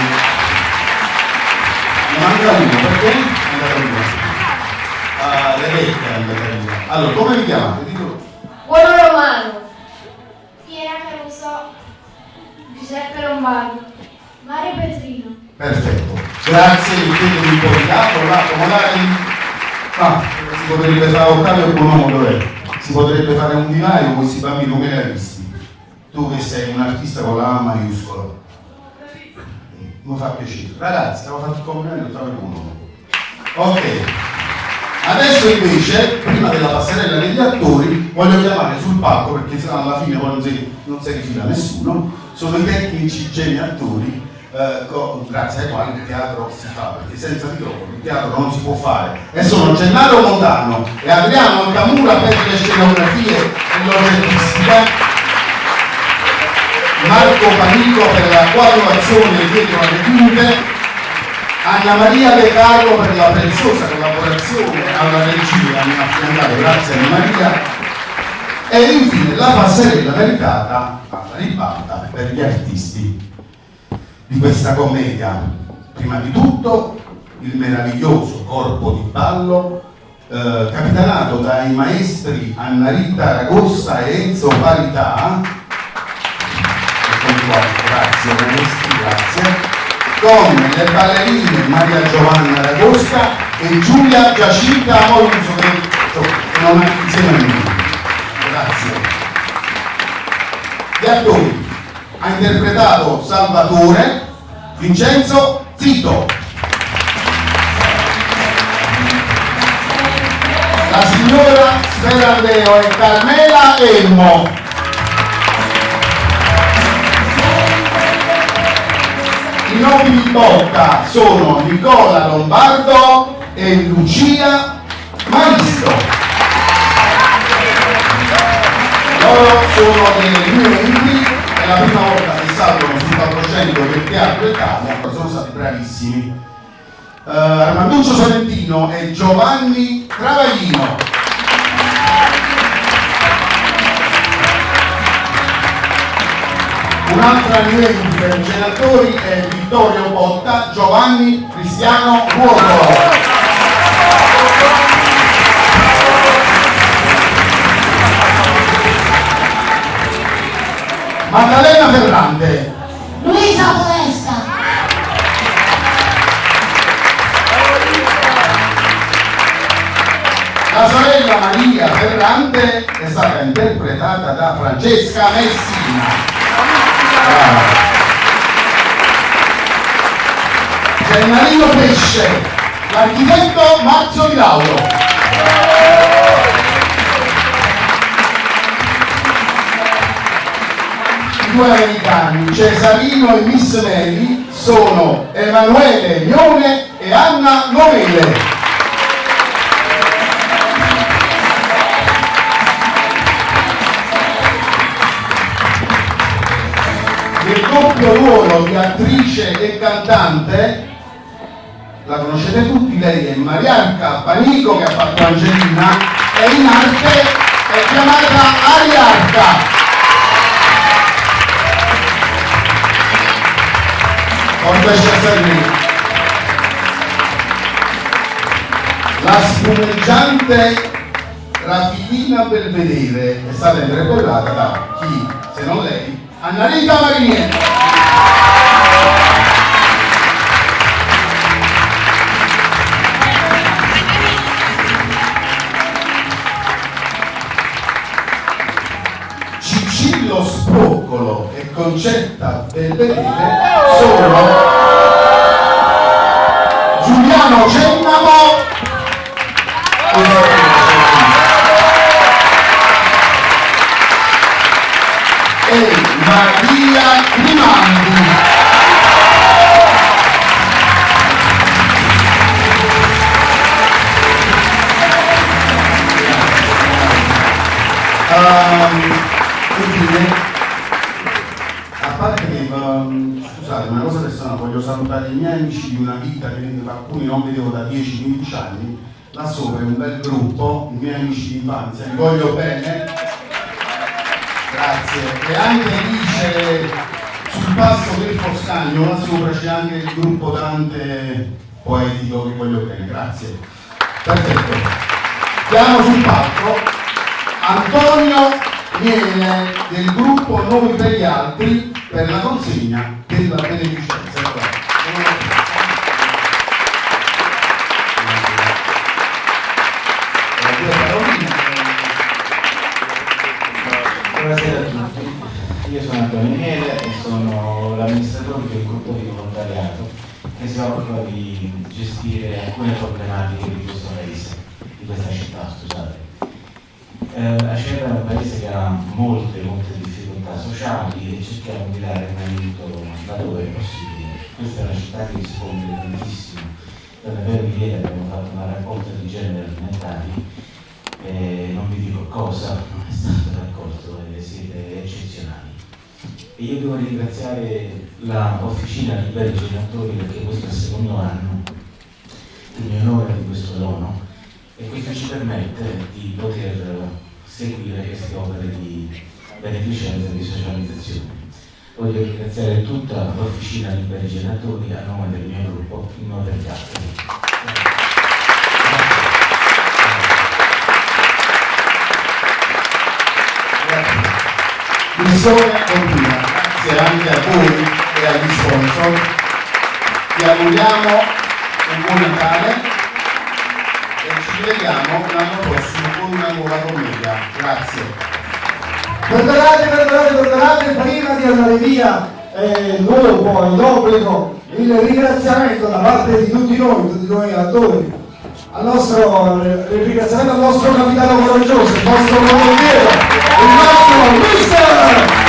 [SPEAKER 12] Ne manca uno, perché? È andato via. Rebecca è andata via. Allora, come vi chiamate? Dico.
[SPEAKER 13] Buono Romano. Piera Caruso. Giuseppe Lombardo. Mario Petrino.
[SPEAKER 12] Perfetto. Grazie, mettetevi un po' di lato, là, accomodatevi. Ah, si potrebbe fare Ottavio Buonomo, dov'è? Si potrebbe fare un vivaio con questi bambini, come li hai visti? Tu che sei un artista con la A maiuscola. Mi fa piacere. Ragazzi, avevo fatto il complimento Ottavio Buonomo. Ok. Adesso invece, prima della passerella degli attori, voglio chiamare sul palco, perché sennò alla fine poi non si rifila nessuno, sono i tecnici geni attori, grazie ai quali il teatro si fa, perché senza di loro il teatro non si può fare. E sono Gennaro Montano e Adriano Altamura per le scenografie e l'oggettistica, Marco Panico per la coadiuvazione dietro alle quinte, Anna Maria De Carlo per la preziosa collaborazione alla regia, mi ha affiancato, grazie Anna Maria, e infine la passerella meritata alla ribalta per gli artisti di questa commedia. Prima di tutto il meraviglioso corpo di ballo capitanato dai maestri Anna Rita Ragosta e Enzo Parità. Eccoli qua, grazie maestri, grazie. Con le ballerine Maria Giovanna Ragosta e Giulia Giacinta Amoruso, che sono insieme a noi. Grazie. Gli attori: ha interpretato Salvatore Vincenzo Zito, la signora Sperandeo e Carmela Elmo, i nobili Botta sono Nicola Lombardo e Lucia Maristo. Loro sono delle new entry, è la prima volta che salgono sul palcoscenico del Teatro Italia, sono stati bravissimi. Armanduccio Sorrentino e Giovanni Travaglino. Un'altra new entry per i genatori è Vittorio Botta, Giovanni Cristiano Ruotolo. Maddalena Ferrante.
[SPEAKER 13] Luisa Podesta.
[SPEAKER 12] La sorella Maria Ferrante è stata interpretata da Francesca Messina. Brava. Gennarino Pesce, l'architetto Marzio Di Lauro. I due americani, Cesarino e Miss Mary, sono Emanuele Mione e Anna Lomele. Nel doppio ruolo di attrice e cantante, la conoscete tutti, lei è Mariarca Panico, che ha fatto Angelina, e in arte è chiamata Ariarca. La spumeggiante Raffaellina Belvedere è stata interpretata da chi se non lei, Annalisa Mariniello. Ciccillo Spruoccolo e Concetta Belvedere sono Giuliano Cennamo e Maria Grimaldi. Infine, a parte che, scusate, una cosa personale, voglio salutare i miei amici di una vita che alcuni non vedevo da 10-15 anni, là sopra è un bel gruppo, i miei amici di infanzia, li voglio bene, grazie. E anche lì c'è, sul passo del Foscagno, là sopra c'è anche il gruppo Dante Poetico che voglio bene, grazie. Perfetto. Chiamo sul palco Antonio Miele del gruppo Noi per gli Altri per la consegna della beneficenza.
[SPEAKER 14] Buonasera a tutti, io sono Antonio Miele e sono l'amministratore di un gruppo di volontariato che si occupa di gestire alcune problematiche di questo paese, di questa città, scusate. Acerra è un paese che ha molte difficoltà sociali e cerchiamo di dare un aiuto laddove è possibile. Questa è una città che risponde tantissimo. Davvero ieri abbiamo fatto una raccolta di generi alimentari e non vi dico cosa non è stato raccolto, siete eccezionali. E io devo ringraziare l'Officina Liberi Genitori perché questo è il secondo anno che mi onora di questo dono e questo ci permette di poter seguire queste opere di beneficenza e di socializzazione. Voglio ringraziare tutta l'Officina Liberi Genitori a nome del mio gruppo, il Noi per gli Altri.
[SPEAKER 12] Missione continua, grazie anche a voi e agli sponsor. Vi auguriamo un buon Natale e ci rivediamo l'anno prossimo con una nuova commedia. Grazie.
[SPEAKER 8] Perdonate, perdonate, perdonate, prima di andare via, dopo è d'obbligo il ringraziamento da parte di tutti noi attori, al nostro, il ringraziamento al nostro capitano coraggioso, il nostro condottiero, il nostro mister Peppe.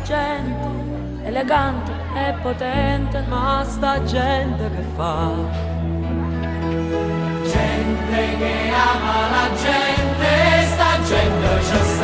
[SPEAKER 1] Gente elegante e potente, ma sta gente che fa? Gente che ama la gente, sta gente ci sta.